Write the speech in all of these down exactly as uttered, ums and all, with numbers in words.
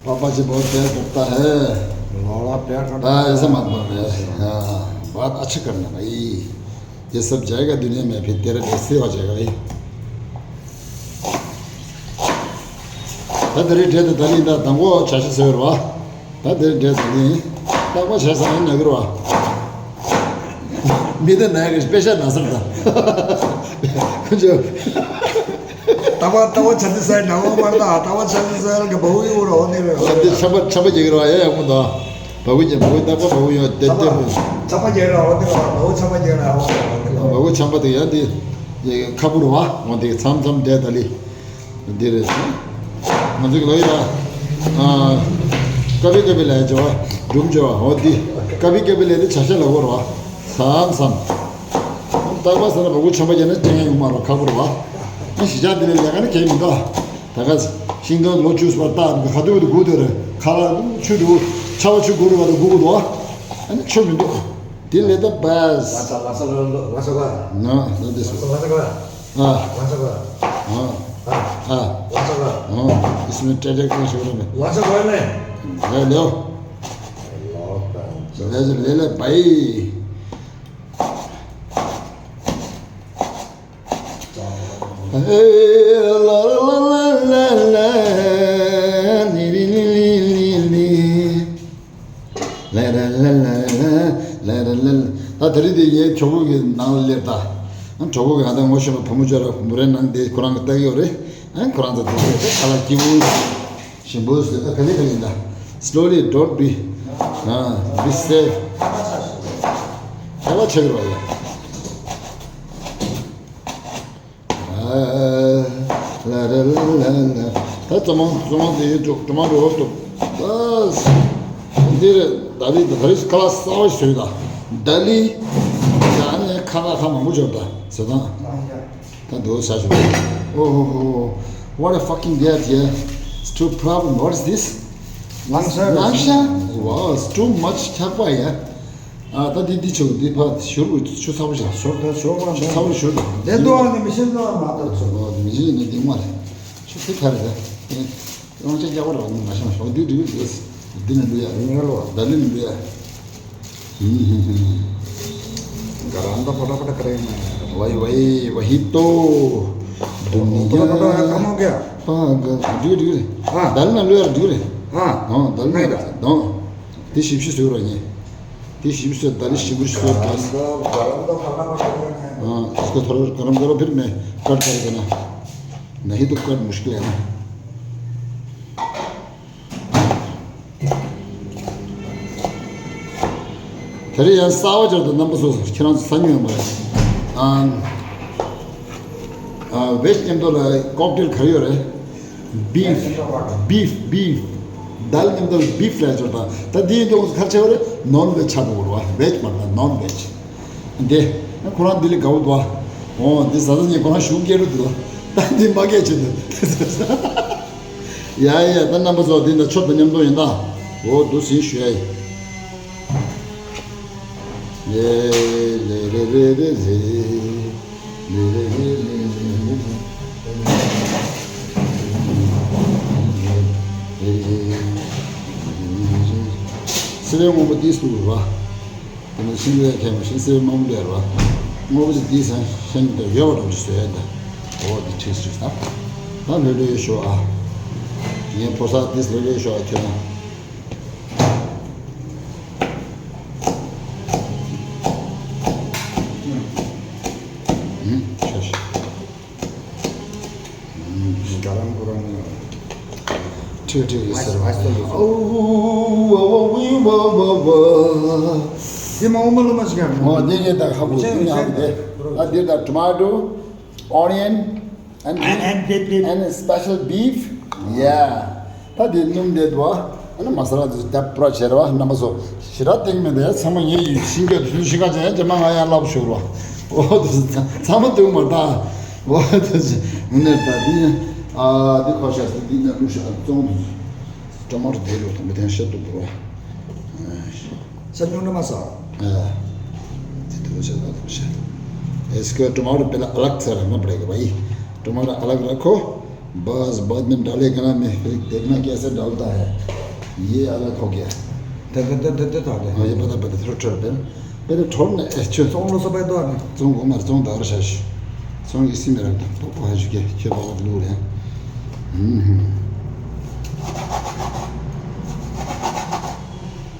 पापा जी बहुत प्यार करता है। लौड़ा प्यार करता है। ऐसा मत बोल रहे। हाँ, बहुत अच्छे करना भाई। ये सब जाएगा दुनिया में, फिर तेरा जैसे हो जाएगा भाई। ད་དེ་རིང་འབྲས་དང་ད་ལི་ད་དང་པོ་བྱ་ཤ་ཟོས་རོ། ད་དེ་རིང་འབྲས་ད་ལི་རྟག་པར་བྱ་ས་ནས་ན་གི་རོ། མི་དེ་ན་གི་དཔེ་ཤ་ན་སར་ད། ཁོ་ཚོ། ལྟ་བ་ལྟ་བ་བྱ་དེ་ཟེར་ནང་བ་མར་ད་ལྟ་བ་བྱ་དེ་ཟེར་གི་བ་འུ་ཡོ་ར་འོ་དེ་རེད། ད་དེ་ཆམ་པ་ཆམ་པ་རྒྱག་གི་ར་ཡ་ཡག་པོ་འདུག་བ་འུ་རྒྱག་བ་འུ་ལྟ་བ་བ་འུ་ཡོ་དེ་དེ་མོ། ཆམ་པ་རྒྱག་ར་འོ་དེ་ར་བ་འུ་ཆམ་པ་རྒྱག་ར་འོ་དེ་ར། བ་འུ་ཆམ་པ་དེ་ཡ་དེ་ཁ་བུ་ར་བ་འོ་དེ་མཚམས་མཚམས་འདྲེ་ད་ལི་འདི་རེད། ང་ཚོ་གི་ལོ་ཡ་ཀ་བི་ཀ་བི་ལ་ཡ་ཅོ་བ་སྒྲུམ་ཅོ་བ་འོ་དེ་ཀ་བི་ཀ་བི་ལ་དེ་བྱ་ཤ་ལ་གོ་ར་བ། མཚམས་མཚམས། རྟག་པར་ཟེར་ན་བ་འུ་ཆམ་པ་རྒྱག་ན་སྐྱེ་ཡ་ཡོང་མ་རོ་ཁ་བུ་ར་བ། ཨ་གཞིས་ཆགས་འདི་ལ་ལས་ཀ་ནི་གལ་མི་འདུག་ད་ག་ཤིང་སྡོང་ལོ་བཅུ་བར་བཏགས་ཁ་ཐུག་ཏུ་སྒུག་ཏུ་རེད། ཁ་ལག་ཆུ་འདུག་ཆར་པ་ཆུ་སྒུག་རུ་བ་དུ་སྒུག་གི་འདུག་ཨ་ནི་ཆུ་མི་འདུག་དེ་ལས་ད་བས། ལ་ས་ལ་ས་ལ་ལ་ས་ག་ན་ན་དེ་སུ། ལ་ས་ག་ཨ་ལ་ས་ག་ཨ་ཨ་ལ་ས་ག་ཨ་ཨིས་མི་ཏྲེ་ཏྲེ་ཀ་ཤོ་ར་མེ། ལ་ས་ག་ནས། ལེ་ལེའོ། ལ་ས་ལེ་ལེ་བའི། ད་དེ་རིང་དེ་ངའི་གྲོགས་པོ་གི་ནང་ལ་སླེབས་ད། གྲོགས་པོ་གི་ཨ་ད་ངོ་ཤེས་པ་བུ་མོ་ཅོ་ར་མུ་རེ་ནང་དེ་ཁོ་རང་གི་ལྟ་གི་ཡོད་རེད། ཁོ་རང་ཚོ་དེ་ཁ་ལག་སྐྱིད་པོ། ཞིམ་པོ་ཟེར་ཨ་ག་ལེ་ག་ལེ་ཡིན་ད། Slowly, don't be, uh, be safe. ཧེ་བ་ཆེ་གི་རོ་ཡ། ལ་ར་ལ་ལ་ལ། ད་ཙམ་ཙམ་དེ་ཡོད་ཅོག་ཙམ་རོ་ཏོ། ད་འདིར་ད་ལི་ད་རི་ཁ་ལག་གསར་བ་ཞིག་ད། ད་ལི་ད་ནི་ཁ་ལག་ཁ་མང་པོ་ཅོག་ད་ཟེར་ད། ད་འདུག་ས་ཞུ། Oh, oh, oh, what a fucking dare, yeah. It's too problem. What is this? ལང་ཤ། ལང་ཤ། Wow, it's too much ཆགས་པ་ཡ། ཨ་ད་འདི་འདི་ཆུ་འདི་ཕ་ཞུར་བུ་ཆུ་ཚ་བོ་ཞིག་ཞོར་ད་ཞོར་བ་ཆུ་ཚ་བོ་ཞོར་ད། དེ་ཏོ་ཨ་ནི་མི་ཤེས་ཏོ་མ་ཏོ་ཆུ། ཨོ་མི་ཤེས་ནི་འདི་མ་རེད། ཆུ་དེ་ཁ་རེད་ད། དབང་ཆ་རྒྱག་པ་རེད་བ་ནི་མ་ཤེས་མ་ཤོག་འདི་འདི་འདི་འདི་ནི་འདུག་ཡ། ཡིན་ལོ་ད་འདི་ནི་འདུག་ཡ། Garanda fata fata karena. Wai wai wahito. Dunia. Fata fata kamu kya? Paga. Dure dure. Ha. Dal na luar dure. Ha. Ha, dal na. Dal. Ti shipshi sura ni. Ti shipshi dal shipshi sura. Garanda, garanda fata fata karena. Ha, isko thoda garam karo, phir main cut kar dena. Nahi to cut mushkil hai na. དེ་རིང་ཡང་གསར་བ་སྦྱར་དང་རྣམ་པ་ཚོ་ཁྱེད་རང་ཚོ་ཟ་མྱོང་ཡོད་མ་རེད། ཨ་ཨ་བེཇ་མཉམ་དུ་ལ་ཀོག་ཊེལ་ག་རེ་ཡོད་རེད། བིབ། བིབ། བིབ། དལ་མཉམ་དུ་ལ་བིབ་ལ་སྦྱར་དང་ད་དེའི་འདུག་ཁ་ཆེ་བ་རེད། ནོན་བེཇ་ཆགས་འགྲོ་གི་རེད་བ། བེཇ་མ་རེད་ནོན་བེཇ། འདི་ཁོ་རང་འདི་ལས་དགའ་བོ་འདུག་བ། འོ་འདི་ཟ་ཟ་ཉེ་ཁོ་རང་ཞུགས་སྐྱེ་རུ་འདུག་ད་འདི་མ་སྐྱེ་ཆེ་འདུག་ཡ་ཡ་ད་རྣམ་པ་ཚོ་འདི་ན་ཆོས་དང་མཉམ་དུ་ཡིན་ད། འོ་འདུག་ཟིན་ཞུ་ཡ་ཡིན། ལེ་ལེ་རེ་རེ་རེ་རེ། ལེ་ལེ་རེ་རེ་རེ་རེ། སེ་བའི་སྔོན་པོ་ཏིས་འདུག་ར། དེ་ནས་ཤིང་ལས་ཁྱད་མ་ཤིང་སེ་མང་པོ་ལས་ར། དངོས་པོ་དེ་དེའི་སང་ཤིང་དུ་ཡོད་པ་འགྲོ་ཅི་བཟོས་ཡ་འདི། འོ་དེ་ཁྲིས་ཁྲིས་ད། ད་ལྷོད་ལྷོད་ཤོག་ཨ། ངའི་ཕོ་གསར་དེས་ལྷོད་ལྷོད་ཤོག་ཨ་ཁྱོད་ན། ཨུམ་ཤ་ཤ། ཁྲིག་ཁྲིག་ཡོད་ཟེར་བ། དེ་མ་འོ་མ་ལོ་མ་ཞིག་ཡང་། འོ་དེ་གས་ད་ཧ་གོ་དེ་ཡང་དེ། ད་འདིར་ད་tomato, onion and and beef, and special beef. Yeah. ད་དེ་སྣུམ་དེ་དུ་བ། ཨ་ནི་མ་ས་ལ་དེ་ད་པུ་ར་བྱེད་ར་བ་རྣམ་པ་ཚོ་ཞི་ར་སྟེང་མེད་དེ་ཚང་མ་ངས་ཡིན་ཤིང་ག་དུ་ཤིང་ག་ཅན་ཅན་མ་ང་ཡང་ལབ་ཤོར་བ། འོ་དེ་ཚང་མ་དུ་མ་ད། འོ་དེ་ཚོ་ནས་ད་འདི་ཨ་འདི་ཁོ་ཤ་སི་འདི་ནས་ལུ་ཤ་ཙོང་དུ་ཀྲ་མ་རུ་དེ་རུ་དང་མི་ཐན་ཤ་དུ་འགྲོ་བ། ས་ཉུང་ན་མ་ས། ཨ་དེ་དུ་ཤ་ད་དུ་ཤ། इसको टमाटर पहले अलग से रखना पड़ेगा भाई। टमाटर अलग रखो। बस बाद में डालेगा ना, मैं फिर देखना कैसे डालता है। ཡེ་ཨ་ལ་ཁོ་གེ། དེ་དེ་དེ་དེ་དེ་དང་དེ། ཨ་ཡེ་པ་ད་པ་ད་ཐོར་ཐོར་དེ། པེ་རེ་ཐོར་ནས་ཨེ་ཆོས་ཙོང་ལོ་སོ་པའི་དོ་ནི། ཙོང་གོ་མར་ཙོང་ད་གར་ཤ་ཤི། ཙོང་གི་སི་མེ་ར་ད་པོ་པོ་ཧ་ཞུ་གེ་ཁྱོད་པ་བ་ལུ་རེ། ཧུམ་ཧུམ།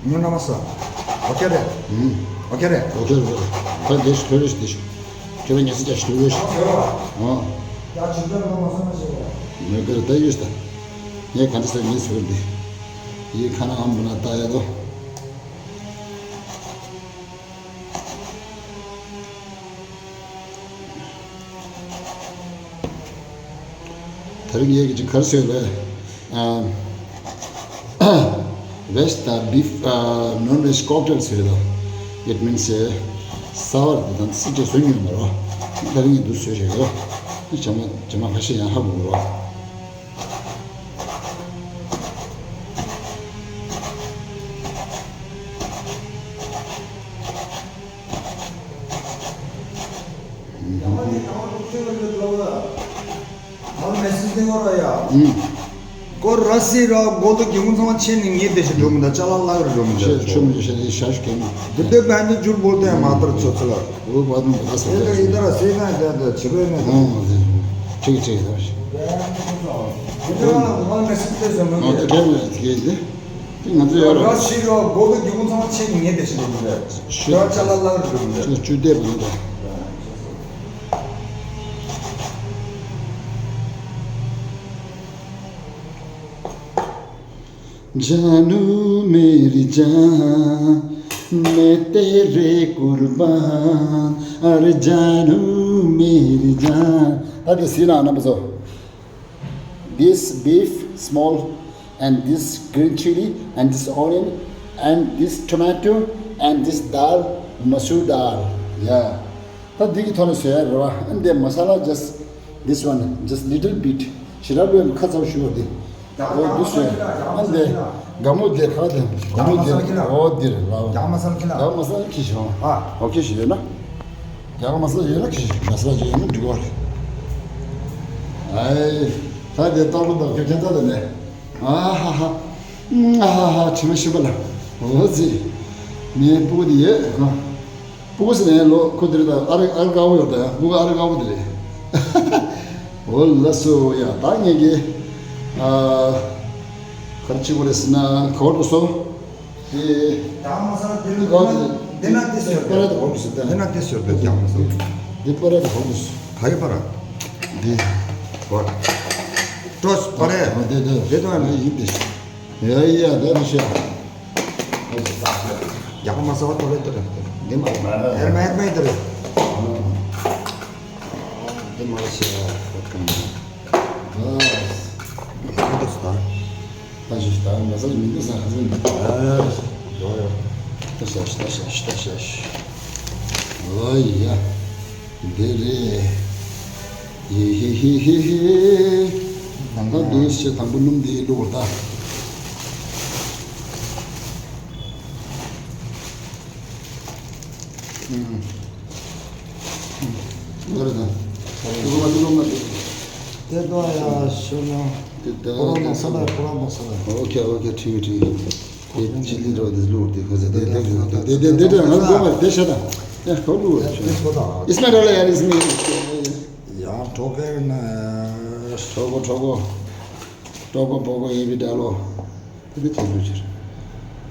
ཉོ་ན་མ་ས། ཨོ་ཁེ་རེད། ཧུམ། ཨོ་ཁེ་རེད། ཨོ་ཁེ་རེད། ད་དེ་ཤི་ཐོ་རེ་ཤི་དེ་ཤི། ཁྱོད་པ་ཉེ་སི་ཅ་ཤི་ཐོ་རེ་ཤི། ཨོ། ཡ་ཇི་འདྲ་ལོ་མ་ས་མ་ཤེས་ཡ། མེ་གར་ད་ཡོད་ས། ངས་ག་འདྲ་ས་ངས་ཟེར་འདི། ཡི་ཁ་ན་ཨམ་བུ་ན་ད་ཡ་དོ། ད་རིང་ངས་ཀྱི་གར་ཟེར་བས། Veg དང་beef, non veg cocktail ཟེར་ལ། It means sour དང་སི་ཏྲེ་བཟོ་ཉོས་མ་རོ། ད་རིང་ངས་འདུག་བཟོས་བྱས་རོ། ཇ་མ་ཇ་མ་ཁ་ཤས་ཡང་ཧ་གོ་རོ། ཀོ་ར་སི་ར་གོ་ལོ་གི་ངུ་ཚང་ཆེ་ནི་ངེས་དེ་ཞིག་འགྲོ་མི་འདུག་ཅ་ལག་ལག་རུ་འགྲོ་མི་འདུག་ཆེ་ཆུ་མི་ཤེས་ནི་ཤ་ཤུ་གེ་མི། དེ་དེ་བན་དུ་ཇུར་བོར་དེ་མ་ལྟར་ཆོ་ཚུལ་ལ། འོ་བ་དུང་བ་ས་དེ་ལ་ཡི་དར་སེ་ན་དེ་དེ་ཆི་བས་ནས། ཨོ་དེ་ཁྲིག་ཁྲིག་ད་ཤི། དེ་ལ་ང་མ་སི་དེ་ཟེར་མི་ཨོ་དེ་དེ་མི་དེ་དེ་དེ་ང་ཚོ་ཡོད་ར། ར་ཤི་ར་གོ་ལོ་གི་ངུ་ཚང་ཆེ་ནི་ངེས་དེ་ཞིག་འགྲོ་མི་འདུག་ཤི་ད་ཅ་ལག་ལག་རུ་འགྲོ་མི་འདུག་ཆུ་ཆུ་དེ་བ་ནི་ད། جانو میری جان، میں تیرے قربان، ارے جانو میری جان۔ That is Sina number so. This beef small and this green chili and this onion and this tomato and this dal, masoor dal. Yeah. ད་འདི་གི་ཐོག་ནས་བཟོས་ཡ་རེད་བ། And the masala just this one, just little bit. ཞེ་དྲག་ལོས་ཁ་ཚ་བོ་ཞུ་བ་འདི། ཨོ་འདི་བཟོས། And the དགའ་མོ་འདི་ཁ་འདི་དགའ་མོ་འདི། ཨོ་འདི་རེད་ལ། རྒྱ་མ་ས་ཁྱི་ལ། རྒྱ་མ་ས་ཁྱི་ཞོ། ཨ། ཨོ་ཁྱི་ཞིག་ཡོད་ན། རྒྱ་མ་ས་ཡོད་ན་ཁྱི་ཞིག་མ་ས་ཅི་ཡོད་ན་འགྲིག་གོ་རེད། ཨའི། ད་དེ་ཏག་ཏག་ཁྱོད་ཁྱད་ཚ་ལ་ནས། ཨ་ཧ་ཧ། ཨ་ཧ་ཧ་དྲི་མ་ཞིམ་པ་ལ། འོ་ཙི། ངའི་སྤུ་གུ་དེ་ཡོད་ཧ། སྤུ་གུ་ཟེར་ནས་ལོ་ཁོ་དེ་རེད་ད། ཨ་རི་ཨ་རི་དཀར་པོ་ཡོད་ད། སྤུ་གུ་ཨ་རི་དཀར་པོ་དེ་རེད། འོ་ལགས་སོ་ཡ། ད་ངས་ཀྱི་ཨ་ག་རེ་བྱེད་དགོས་རེད་ཟེར་ན་ག་བར་དུ་སོ། དེ་ཡང་མ་ས་དེ་ལོ་དེ་ན་དེ་ན་དེ་སོ་དེ་པ་ར་དེ་གོང་དུ་སོ་དེ་ན་དེ་སོ་དེ་ཡང་མ་ས་དེ་པ་ར་དེ་གོང་དུ་སོ། ག་གི་པ་ར། དེ་བར་ཏོས་པ་རེད། དེ་དེ་དེ་དོ་ཡང་ཡིན་དེ། ཡ་ཡ་ད་ནི་ཤ། རྒྱག་མ་ས་བ་ཏོ་རེད་ཏོ་རེད། འདི་མ་རེད། ཧེར་མ་ཧེར་མ་ཡིན་ཏོ་རེད། འདི་མ་རེད་ཤ། ཧེར་མ་ས་ད། ད་ཞིག་ད་མ་ས་མི་འདུག་ས་ཧ་ཟིན་འདུག་ཡོ་ཡོ། ད་ཤ་ཤ་ད་ཤ་ཤ་ད་ཤ་ཤ། ཨོ་ཡ། འདི་རེད། ཧི་ཧི་ཧི་ཧི་ཧི། ད་འདི་ཞེ་དང་པོ་སྣུམ་འདི་བླུགས་པ་ད། ཨུམ། འདི་རེད་ད། འདི་ལོ་མ་འདི་ལོ་མ་འདི། དེ་དོ་ཡ་ཤོ་ན། འདི་ད་པོ་རོ་མ་ས་ལ་པོ་རོ་མ་ས་ལ། ཨོ་ཁེ་ཨོ་ཁེ་ཁྲིག་ཁྲིག་དེ་ཅི་ལི་རོ་དེ་ལུག་དེ་ཁོ་ཟེར་དེ་དེ་དེ་དེ་དེ་དེ་ང་ལ་གོ་མ་དེ་ཤ་ད། ཡ་ཁོ་ལུག་ཨིས་མ་ར་ལ་ཡ་ཨིས་མ། ཡ་ཁྲོ་ཁེ་ན། ཁྲོ་གོ་ཁྲོ་གོ། ཁྲོ་གོ་པོ་གོ་ཨེ་བི་ད་ལོ། དེ་དེ་ཁྱེད་ཚོས་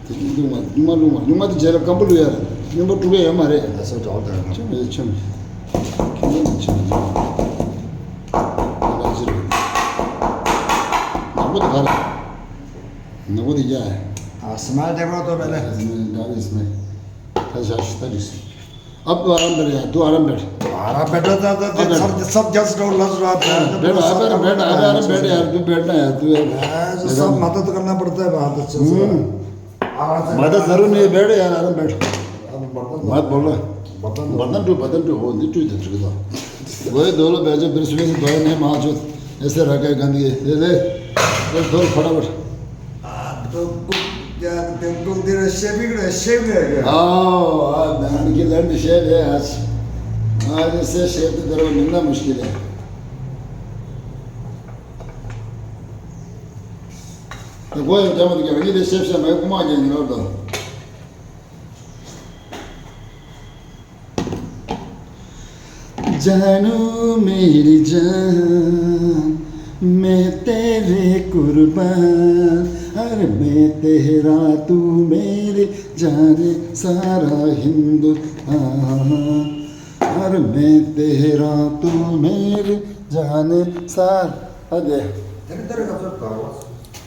ཕྱིར། དེ་དེ་རླུང་མ་རླུང་མ་རླུང་མ་རླུང་མ་དེ་རྗེས་ལ་སྐམ་པོ་བླུག་ཡ་རེད། རླུང་པ་དཀྲུག་ཡ་ཡོད་མ་རེད། ད་སོ་འདྲ་བ་དང་། ཆུ་མེད་ཆུ་མེད། ཁྱེད་ཚོས་ཕྱིར་ནི་ཆུ་མེད། ད་ལ་ཅི་རེད། ནག་པོ་དེ་ག་རེད། ནག་པོ་དེ་རྒྱ་ཡ། ཨ་སི་མལ་དེ་བ་ཏོ་བེ་ལེ། ཨ་སི་མལ་འདྲ་རེད་སི་མལ། ད་བཞག་ཤི་ད་རིགས། ཨ་བུ་ཨ་རམ་བེར་ཡ་དུ་ཨ་རམ་བེར། ཨ་རམ་བེར་ད་ད་ད་ཚར་ཚར་རྒྱ་སི་ཀྲོ་ལ་སུ་ར་བེར་ད་བེར་ཨ་བེར་བེར་ཨ་བེར་ཨ་རམ་བེར་ཡ་དུ་བེར་ན་ཡ་དུ་ཡ། ཨ་ས་མ་ད་དུ་ཀ་ན་པར་ད་བ་ད་ཚ་ཚ། མ་ད་ཟ་རུ་ནི་བེར་ཡ་ཨ་རམ་བེར། མ་བོ་ལ། བ་ད་འགྲུ་བ་ད་འགྲུ་འོ་འདི་བཀྲུས་ཏེ་འགྲིག་གི་དང་། ཝེ་དོ་ལ་བེ་ཅ་བེར་སུ་བེ་སུ་དོ་ཡ་ནེ་མ་ཆོ། ཨེ་སེ་ར་ཀའི་གན་དི་ཨེ་ལེ། ཨེ་དོ་ལ་ཕ་ད་བར། ཨ་དོ་ཀུ་ཡ་དེ་ཀུ་དེ་ར་ཤེ་བི་ར་ཤེ་བི་ར། ཨ་ཨ་ནི་གི་ལན་དི་ཤེ་བི་ཨ་ཆི། ཨ་ནི་སེ་ཤེ་བི་དེ་ར་མི་ན་མུཤ་ཀི་ལེ། དེ་གོ་ཡང་རྒྱ་མ་དེ་རྒྱ་མ་ཡིན་དེ་ཤེས་ཤེས་མ་ཡོད་ཁོ་མ་རྒྱ་ཡིན་རོགས་དང་། जानू मेरी जान, मैं तेरे कुर्बान, अरे मैं तेरा, तू मेरी जान, सारा हिंदुस्तान, अरे मैं तेरा, तू मेरी जान, सारा. ཨ་དེ། དེར་དེར་ག་ཚོད་དགའ་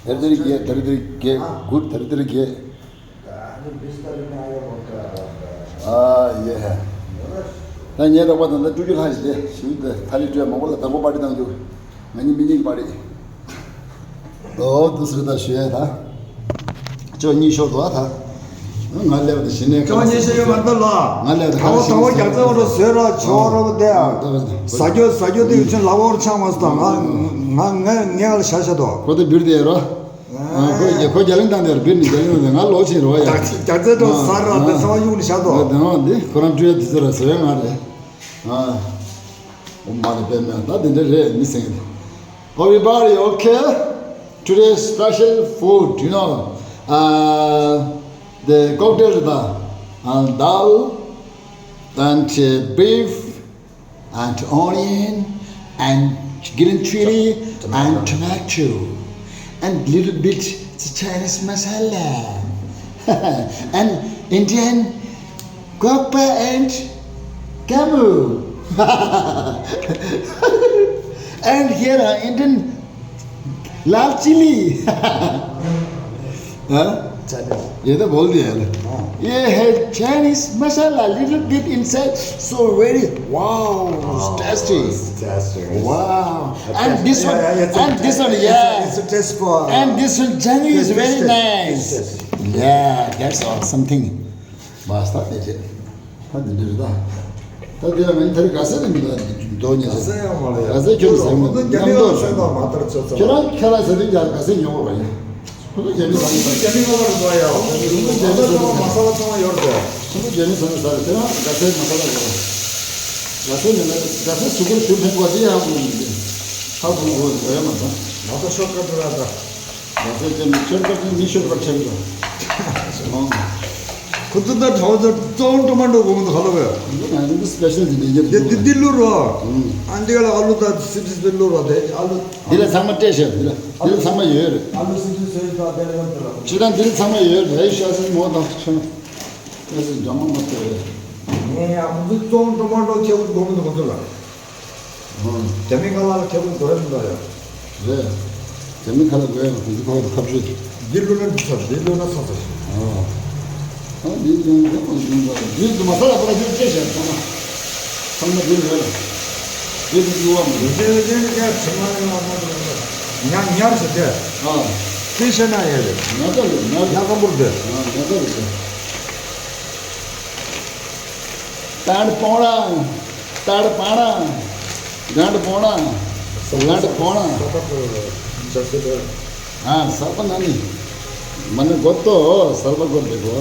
བ། དེར་དེར་རྒྱས། དེར་དེར་རྒྱས། དགུ་དེར་དེར་རྒྱས། ཨ་ཡེ། ད་ངས་རོགས་པ་དང་ད་སྤྲོ་རྒྱུ་ལྷག་ཞིག་དེ་ཞིག་དེ་ཐ་ལི་སྤྲོད་མང་པོ་ལ་དང་པོ་པར་ཊི་བཏང་རྒྱུ། ང་གཉིས་མི་གཉིས་པར་ཊི། ཨོ་དུ་སུ་ད་ཞུ་ཡ་ད། ཅོ་གཉིས་ཤོར་འདུག་ཨ་ད། ང་སླེབས་དེ་ཞི་ནས་ཅོ་གཉིས་ཤོར་ཡོད་མ་འདུག་ལ། ང་སླེབས་དེ་ད་བོ་ད་བོ་རྒྱ་རྩེ་བོ་ལ་བཟོས་ར་ཆོག་རོགས་དེ། ཟ་རྒྱུ་ཟ་རྒྱུ་དེ་ཡོད་ཚད་ལ་བོར་ཆགས་མ་སོང་། ང་ང་ངས་ལ་ཤ་ཤ་དོ། ཁོ་དེ་འབུར་དེ་ཡོད་རོ། ཨ་ཁོ་རྒྱ་ཁོ་རྒྱ་གླིང་བཏང་དེར་བིར་ནི་རྒྱ་གླིང་བཏང་ང་ལོ་ཆེན་རོ་ཡ། རྒྱ་རྒྱ་རྩེ་དོ་ཟ་ར་དེ་ཚ་བ་གཡུག་ནི་ཤ་དོ། ང་དེ་ང་འདི་ཁོ་རང་བྲོས་དུས་ཚོད་ལ་ཟེར་བའི་ང་རེད། ཨ། ཨོ་མ་རེད་པས་མེད་ད་དེ་འདྲ་རེད་མི་སེང་གི། Everybody okay? Today's special food, you know, uh, the cocktail, the uh, dal and uh, beef and onion and green chili and tomato and little bit Chinese masala and Indian guava and gamu and here are Indian lal chili. हाँ? ये तो बोल दिया है। ये है Chinese masala, little bit inside, so very wow, it's tasty. Wow. And this one, and this one, yeah. It's a test for. And this one, Jenny is very nice. Yeah, that's all something. Basta, that's it. ད་འདི་འདྲ་རེད་ད། ད་འདི་ལ་ང་ནི་ད་རེས་ག་ས་ནས་མི་ལ་འདོགས་ཉེ་ས། ག་ས་ཡང་མ་རེད་ཡ། ག་ས་ཁྱོད་ཟ་མི་ཁོ་ཚོ་རྒྱ་མི་ནང་ལ་ཟ་ད་མ་ལྟར་ཆོ་ཚ། ཁྱོད་རང་ཁ་ལག་ཟ་དུས་ཀྱང་ག་ས་ཉོ་བ་ཡིན། ཁོ་ཚོ་རྒྱ་མི་ཟ་མི་ཟ། ཁོ་ཚོ་རྒྱ་མི་ཁ་ལག་རེད་པ་ཡ། ཁོ་ཚོ་རྒྱ་མི་ཟ་མི་ཟ། མ་ས་ལ་ཚང་མ་ཡོད་རེད། ཁོ་ཚོ་རྒྱ་མི་ཟ་མི་ཟ་རེད། ཁྱོད་རང་ག་ས་མ་ས་ལ་ཡོད། ག་ས་ནས་ལ་ག་ས་ཟུག་གུར་ཞུ་ཕན་པ་དེ་ཡང་དགོས་མི་འདུག་ཧ་གོ་གོ་ཡོད་མ་ཚང་། མ་ས་ཤོག་ཁ་ཐུ་ར་ད། ཁོ་ཚོ་ད་གྲོགས་ཚོ་ཙོང་ཏོ་མ་ཏོ་གོང་དུ་ཧ་ལོ་བས། འདི་འདི་སི་པེ་ཤལ་འདི་འདི་འདི་འདི་ལུ་རོ། ཨ་འདི་ག་ལ་ཨ་ལུ་ད་སི་སི་སི་ལུ་རོ་དེ་ཨ་ལུ། འདི་ལ་ཚང་མ་སྤྲད་ཤག་འདི་ལ་འདི་ལ་ཚང་མ་ཡོད་རེད། ཨ་ལུ་སི་སི་སི་ད་དེ་ལ་ཡོད་དེ་ལ། ཁྱེད་རང་འདི་ལ་ཚང་མ་ཡོད་རེད། ཤ་སི་མོ་དང་ཆུ། ཤ་སི་འདྲ་མ་མ་སྤྲད་རེད། ངས་ཡང་ཁོ་ཚོ་ཙོང་ཏོ་མ་ཏོ་ཁྱེད་ཁོ་ཚོ་ལ། རྒྱ་མི་ཁ་ལག་ལ་ཁྱད་པར་འགྲོ་ཡ་མི་འདུག་ཡ། རེད། རྒྱ་མི་ཁ་ལག་དགོས་ཡ་ང་དེ་ཚོ་ཁ་ལག་ཁ་བརྗོད་དེ། འདི་བླུགས་ན་འདི་ཚར། འདི་བླུགས་ན་ཚར་ཚར་ཞིག་ཨ། ཨ་འདི་ཡང་འདི་ཁོ་ཚོ་འདི་འདི་མ་ས་ལ་པ་ར་ཁྱོད་ཅེས་བྱས་ཚང་མ། ཚང་མ་འདི་རེད་ལ། འདི་འདི་བླུགས་པ་མ་རེད། འདི་འདི་འདི་ཁྱད་ཚང་མ་ཡང་ལ་མ་འདུག་ཉ་ཉར་ཟེར་ཏེ། ཨ། དེ་བཤད་ན་ཡ་རེད། ཉ་ད་རེད་ཉ། ཉ་ཁམ་པོར་དེ། ཨ་ཉ་ད་རེད། ཏར་པོ་ར། ཏར་པ་ར། གན་པོ་ར། གན་པོ་ར། ཨ་ས་པ་ན་ནི། མ་ནི་གོ་ཏོ་ས་པ་གོ་དེ་གོ།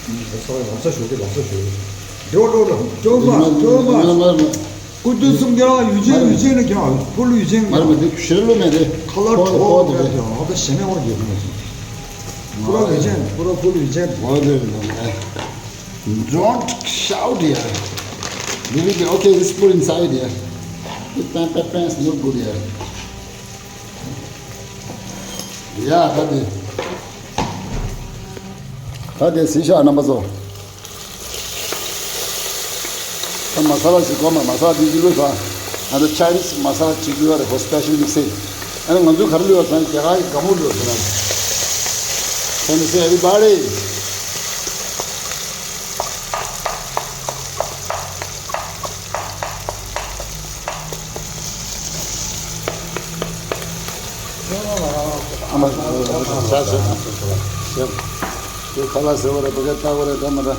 ལག་ས་ཞོག་གི་ལག་ས་ཞོག་གི། འགྲོ་འགྲོ་འགྲོ། ཀྲོ་མ་ཀྲོ་མ། སྐུ་མདུན་གསུམ་གྱི་ཡུལ་ཅན་ཡུལ་ཅན་ནི་ཀྱང་ཕུ་ལུ་ཡུལ་ཅན། མར་མ་དེ་ཤེར་ལུ་མེ་དེ། ཁ་ལ་ཁྲོ་བ་དེ་ཀྱང་ཨ་ད་ཞེ་མེ་བར་གྱི་ཕུ་ལུ་ཡུལ་ཅན། ཕུ་ལུ་ཡུལ་ཅན། Don't shout here. You will be okay. Just put inside here. Pam, pam, pam, it's not good here. Yeah, that is. That is, Sisha, number so. ད་མ་ས་ལ་ཞིག་གོ་མ་མ་ས་ལ་དེ་ཅི་ལོས་ས། ང་ཚོ་ཆའི་ནིས་མ་ས་ལ་ཅིག་ལོས་རེད། ཧོ་སི་པེ་ཤལ་མིག་སི། ཨ་ནི་ང་ཚོ་ག་རེ་ལོས་ས་ན་རྒྱ་གར་གྱི་ག་མོ་ལོས་ས་ན། Can you see everybody? ཨ་མ་ས་ས་ས་ས་ས་ས། དེ་ཁ་ལག་ཟེར་བ་རེད། བོད་སྐད་ལྟ་བ་རེད། ད་མ་ད། ལ་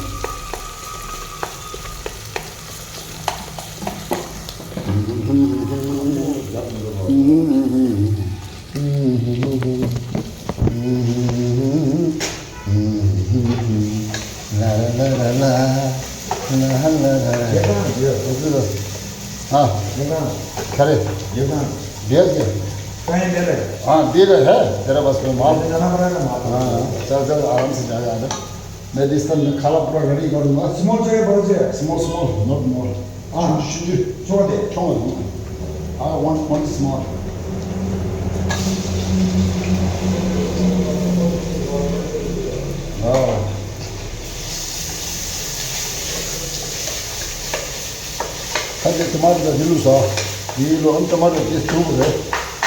ལ་ལ་ལ་ལ་ལ་ལ་ལ། ཨ། ག་རེ། བེར་གྱི། कहीं दे रहे। हाँ, दे रहे हैं। तेरा बस में माल। जाना पड़ेगा माल। हाँ, चल, चल, आराम से जाएगा अंदर। मैं this time में खाला पूरा ready करूँगा। Small चाहिए, बड़ा चाहिए? Small, small, not more. हाँ, छोटे। छोटे। I want one small. हाँ। ད་དེ་ཊ་མ་ཊོ་དང་འདི་བླུགས་སོ། འདི་བླུགས་ཨམ་ཊ་མ་ཊོ་དེ་བྱུག་རེད།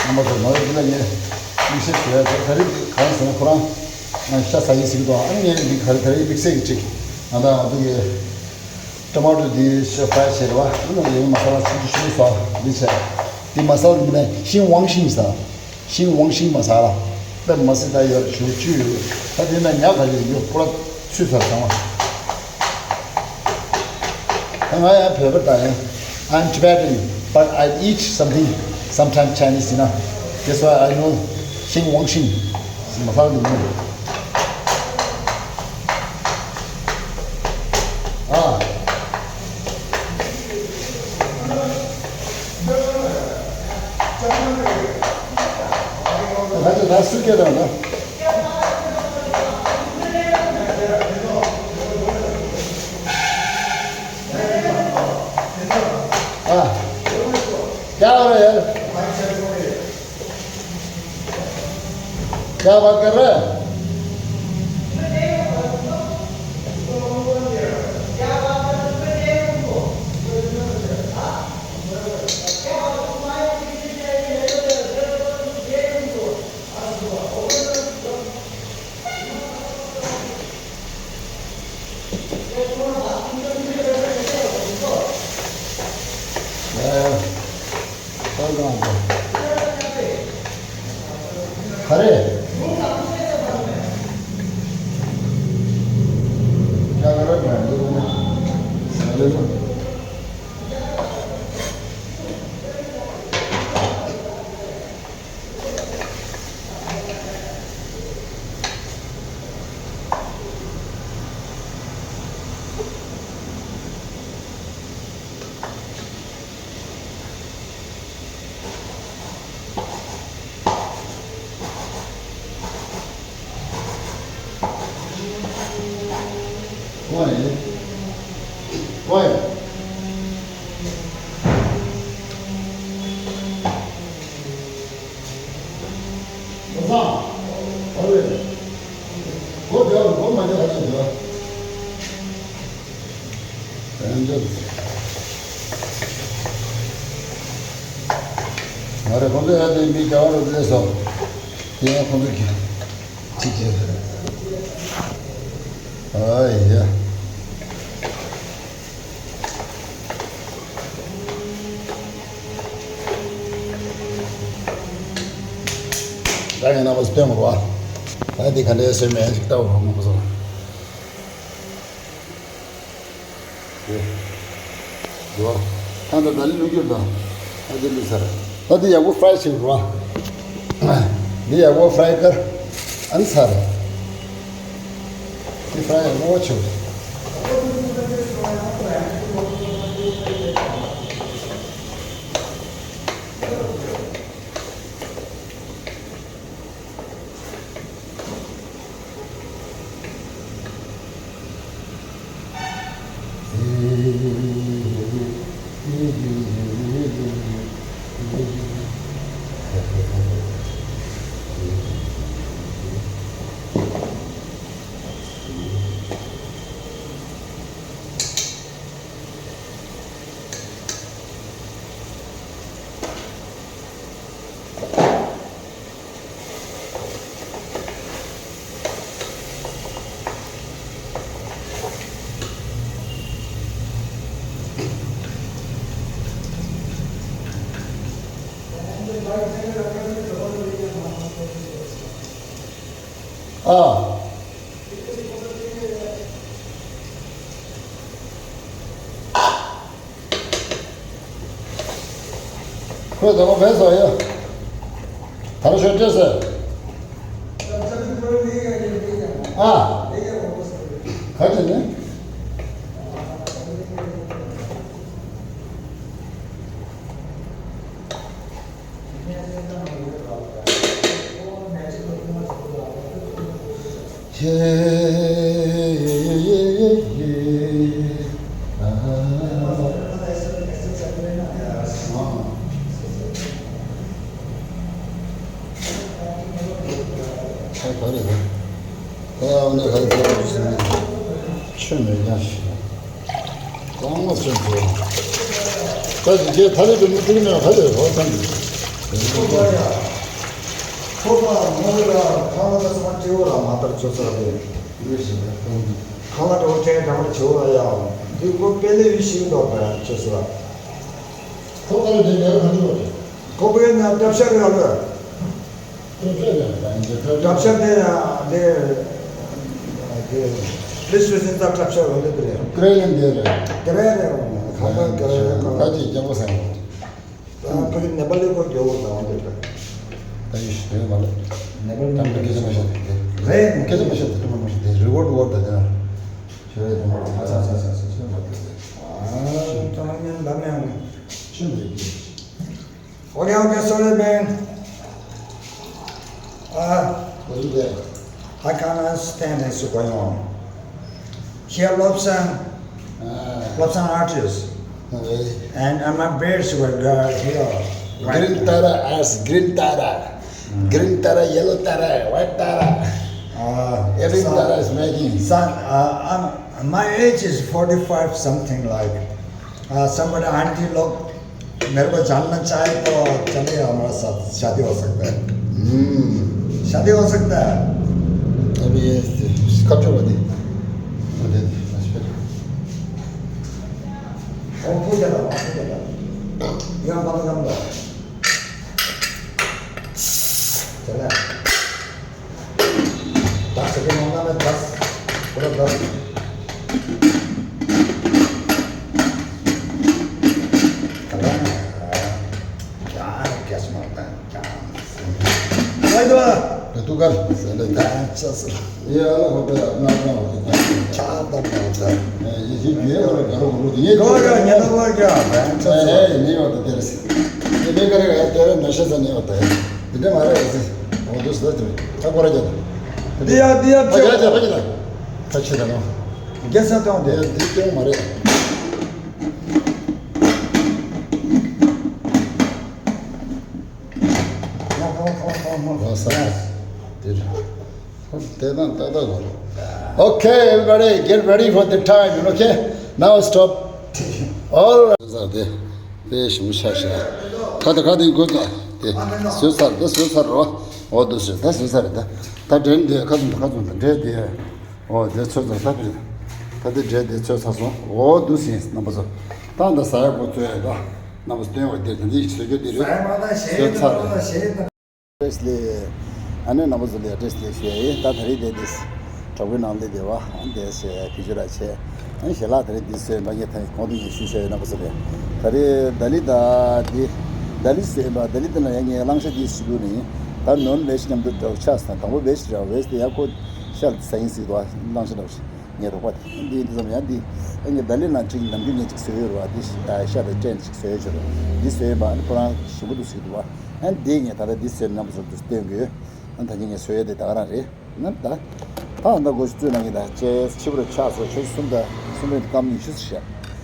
རྣམ་པ་ཚོ་ང་ཚོ་འདི་ལ་ངས་དམིགས་བསལ་ཞུ་ཡ་ད་རེས་གང་ཟེར་ན་ཁོ་རང་ང་ཤ་ཟ་ཡི་ཟིག་དང་ཨ་ངས་འདི་ག་རེ་ད་རེས་དམིགས་བསལ་གྱི་ཁྲིག་ང་དང་ང་ཚོ་གི་ཊ་མ་ཊོ་འདི་ཤ་ཕ་རའི་བྱས་རེད་བ། ཨ་ནང་ཡོད་མ་ས་ལ་ཆུང་ཆུང་ཞུ་སོ། འདི་བྱས་འདི་མ་ས་ལ་འདི་ནས་ཤིང་ཝང་ཤིང་ཟ། ཤིང་ཝང་ཤིང་མ་ཟ་ལ། པད་མ་སྲིད་ད་ཡོད་ཞུ་བཅུ་ཡོད། ད་དེ་ན་ཉག་ག་ཞིག་ཡོད་པོ་ལ་ཚུད་ཚར་སོང་བ། ད་ང་ཡང་བོད་པ་ད་ཡང་། I'm Tibetan, but I eat something, sometimes Chinese, you know. That's why I know ཤིང་ཝང་ཤིང་མ་ཟ་གི་མིན། ཨ། ད་ད་སུ་སྐད་དང་ན། ཨ། क्या हो रहा है यार? क्या बात कर रहा है? ང་རེ་ཁོང་ཚོ་ཡ་དེ་མི་རྒྱ་བ་རུ་སླེབས་སོང་། དེ་ཡང་ཁོང་ཚོ་གི་གཅིག་བྱས། ཨ་ཡ། ད་ཡང་ན་བ་སྟོན་མ་བ། ད་དེ་ག་འདྲའི་སོན་མེད་ཅིག་ལྟ་བ་མ་བཟང་། འདུག་ད་ད་ལི་ལུག་རྒྱུར་དང་། ད་དེ་ལུག་ཚར། ད་དེ་ཡག་པོ་ཕ་རའི་བྱེད་དགོས་ར། འདི་ཡག་པོ་ཕ་རའི་ཀར། ཨ་ནི་ཚར། འདི་ཕ་རའི་ཡག་པོ་བྱེད། ཨ། ཁོས་དང་པོ་བས་སོ་ཡ། ད་རུང་ཤོད་སྤྲད་ཟེར། ཨ། ག་ཅི་ནི། ཆོས་མེད་ཀྱང་ཞིག་གཙང་མ་ཆེན་པོ། ད་ཅི་རྒྱལ་ཐ་ལེ་དུ་མི་ཏིག་ནས་ཧ་ལས་ཧོ་ཐང་གི། ཁོ་པ་མོ་ར་ཁ་ལ་སོང་སྤྲེའུ་ར་མ་ལྟར་ཆོས་ས་རེད། ཁ་ལ་འགྲོ་ཁྲལ་འགྲམ་ར་ཆེའུ་ར་ཡ། འདི་ཁོ་དཔེ་ལེ་ཡུལ་ཞིག་འདོག་པ་ཆོས་ས། ཁོ་པ་ལ་དེ་ལས་ག་འདུག་པ། ཁོ་པའི་ནང་གྲབས་ཤག་རེད་ལ། གྲབས་ཤག་དེ་ཡང་དེ་དེ་ལི་སུ་སིན་ཙག་གྲབས་ཤག་རེད་དེ་རེད། ཀྲེ་ལེན་དེ་རེད། དེ་རེད་རེད། ཁ་པར་ག་རེ་ཁ་ཁ་ཅིག་རྒྱག་པ་ཟེར་བ། ད་ཕ་གི་ནེ་པ་ལི་ཁོ་རྒྱག་པ་ཟེར་བ་དེ་རེད། ད་ཡིན་ཞིག་དེ་མ་ལ། ནེ་པ་ལི་ད་མི་སྐད་ཆ་མ་བཤད་དེ་རེད། སྐད་ཆ་མ་བཤད་དེ་དུ་མ་མ་བཤད་དེ་རི་ཝར་ཌི་ཝར་ཌི་དེ་ན། ཞེས་པའི་དུ་མ་ལ་ཚ་ཚ་ཚ་ཚ་ཚ་ཚ་མ་དེ་རེད། ཨ་ད་ཉན་ད་ཉན། ཤིན་ཏུ་ཡིན། Okay, okay, sorry, man. Uh, what is that? I can't understand this going on. Here, Lobsang, uh, Lobsang artist. Uh, and, and my bears were uh, here. Green Tara as Green Tara. Mm. Green Tara, yellow Tara, white Tara. Uh, every so, Tara is making. Son, uh, I'm, my age is forty-five, something like. Uh, somebody, auntie, look. मेरे को जानना चाहे तो चलिए हमारे साथ शादी हो सकता है। हम्म। शादी हो सकता है। अभी ये कब जो बनी? वो पूजा था, वो पूजा था। यहाँ बंद कर दो। चला। दस सेकंड मांगा मैं, दस, पूरा दस। खत्म। क्या, क्या सुनाता है, क्या? भाई दुआ। तू कर। अच्छा सर। ये वाला होता है, अपना, अपना होता है। क्या बात है? ये, ये, ये और घरों को रोक, ये दो का, ये दो का क्या? अच्छा सर। नहीं होता तेरे से। ये नहीं करेगा यार, तेरे नशे से नहीं होता है। इतने मारे ऐसे। वो तो सच में। क्या करा जाता? दिया, दिया, अच्छा, जो अच्छा, अच्छा। अच्छा, चलो। कैसा तो दे, दे क्यों मारे? ना, खाओ, खाओ, खाओ, खाओ। बस, बस। तेरे। तेरा, तेरा। Okay, everybody, get ready for the time, okay? Now stop. All right. དེ་ཞིམ་ཤ་ཤ། ཁ་ད་ཁ་དེ་གོ་ད། དེ་སོས་ཚར། དེ་སོས་ཚར་རོ། འོ་དེ་སོས། ད་སོས་ཚར་རེད། ད་ད་འདྲེན་དེ་ཁ་ཚུམ་ད་ཁ་ཚུམ་ད་འདྲེན་དེ། འོ་དེ་ཚོས་ཚར་ད་བི། ད་དེ་འདྲེན་དེ་ཚོས་ཚར་སོང་། འོ་དེ་སོས་རྣམ་པ་ཚོ། ད་ད་ཟ་ཡག་པོ་ཚོས་ད། རྣམ་པ་ཚོ་སྟོན་བ་དེ་ད་འདི་ཞིག་བཟོ་རྒྱུ་དེ་རེད། སོས་ཚར་རེད། བཀྲ་ཤིས་བདེ་ལེགས། ཨ་ནི་རྣམ་པ་ཚོ་ལ་བཀྲ་ཤིས་བདེ་ལེགས་ཞུ་ཡ་ཡིན། ད་ད་རེས་དེ་དེ་དྲག་པོའི་ནང་ལས་དེ་བ་ཨ་དེ་ཞེས་ཕི་ཅི་ར་བྱས། ཨ་ནི་ཞལ་ལག་ད་རེས་འདི་བཟོས་མ་ངས་ད་གོང་དུ་ངས་ཞུས་བཞག་ཡོད། རྣམ་པ་ཚོ་ལ་ད་རེས་ད་ལི་ད་དེ་ད་ལི་བཟོས་པ། ད་ལི་དེ་ལ་ཡང་ངས་བླང་བྱ་འདི་ཞུ་རྒྱུ་ནི། ད་ནོར་ལས་ཤི་མཉམ་དུ་འདྲ་བོ་ཆགས་སོང་། དང་པོ་བེ་ཤི་ར་བེ་ཤི་དེ་ཡག་པོ་ཤར་ཟ་ཡིན་ཟིག་འདུག་བ། བླང་བྱ་འདྲ་བོ་ཞིག་ངའི་རོགས་པ་དེ་འདི་འདི་ཙམ་ཡང་འདི་ཨ་ངའི་ད་ལི་ན་ཅིག་ནམ་རྒྱུན་ངས་ཅིག་བཟོས་ཡོད་རེད་བ། འདི་ཤ་དང་སྤྲད་ཅིག་བཟོས་ཡོད་ཆོག་འདི་བཟོས་ཡོད་པ། ཨ་ནི་ཁོ་རང་ཞིམ་པོ་འདུག་ཟེར་འདུག་བ། ཨ་ནི་འདི་ངས་ད་ལྟ་འདི་བཟོས་རྣམ་པ་ཚོར་འདུག་སྟོན་དགོས། ཨ་ནི་ད་གིན་ངས་བཟོས་ཡོད་དེ་ད་ག་རང་རེད། ཨ་ནི་ད་ད་ཨ་ད་སྒོ་ཤུ་བཙུད་ན་ངས་ད་ཅེས་ཕྱི་པོ་ར་ཆགས་སོ་ཆོས་གསུམ་ད་གསུམ་རེད། སྐམ་ཉི་ཤུ་ཟེར་ཤག་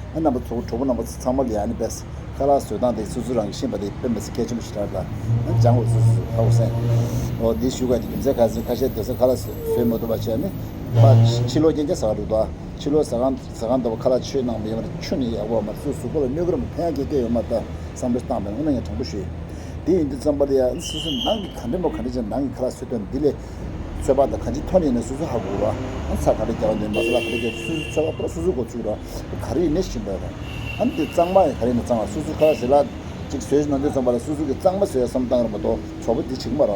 ཨ་རྣམ་པ་ཚོ་གྲོགས་པོ་རྣམ་པ་ཚོ་ཚང་མ་ལ་ཡ་ཨ་ནི་བས། ཁ་ལག་བཟོ་སྟངས་དེ་སོ་སོ་རང་གིས་ཤེས་པ་དེ་དཔེ་མི་སྲིད་གལ་ཆེན་པོ་ཞིག་རེད་ད། ཨ་ནི་སྦྱང་དགོས་སོ་སོ་ཧ་གོ་སོང་། འོ་འདི་ཞུ་ག་དེ་རྒྱུ་མཚན་ག་ཚོད་ཁ་ཤས་དེ་ཚོ་ཁ་ལག་བཟོ་བཟོས་མ་ཐུབ་པ་བྱས་ནས་ཕར་ཕྱི་ལོགས་རྐྱང་རྐྱང་ཟ་ག་འགྲོ་ད། ཕྱི་ལོགས་ཟ་ཁང་ཟ་ཁང་འདྲ་པོ་ཁ་ལག་ཆོས་གནང་མི་ཡོང་བ་ཆུ་ནི་ཡག་པོ་མ་རེད། སོ་གཟུགས་པོ་ལ་གནོད་ཀྱི་རེད་མ་ཕན་ཡག་གི་སྐད་ཡོད་མ་རེད་ད་བསམ་བློ་བཏང་པས་ཨ་ནི་ངས་དྲང་པོ་ཞུ་ཡིན། དེ་ཡིན་དུས་ཙམ་པ་ལ་ཡ་ཨ་ནི་སོ་སོ་ནང་གི་ག་འདྲ་མོ་ག་འདྲ་བྱས་ནང་གི་ཁ་ལག་བཟོ་དོན་འདི་ལས་ཚོད་དཔག་དང་གང་ཅི་ཐོན་ཡིན་ན་སོ་སོ་ཧ་གོ་ར། ཨ་ཚྭ་ག་འདྲ་རྒྱག་འདོད་མ་ས་ལ་ག་འདྲ་རྒྱག་སོ་སོ་ཚོད་དཔག་པོ་སོ་སོ་གོ་ཚུགས་ར། ག་རེ་ཡིན་ནའི་ཤིན་པ་ར། ཨ་ནི་དེ་གཙང་མ་ཡང་ག་རེ་ཡིན་ན་གཙང་མ། སོ་སོ་ཁ་ལག་ཞལ་ལག་ཅིག་བཟོས་ནང་དུས་ཙམ་པ་ལ་སོ་སོ་གི་གཙང་མ་བཟོས་ཡ་བསམ་བཏང་ར་མ་གཏོགས་བཙོག་པོ་དེ་བྱེད་ཀྱི་མ་ར།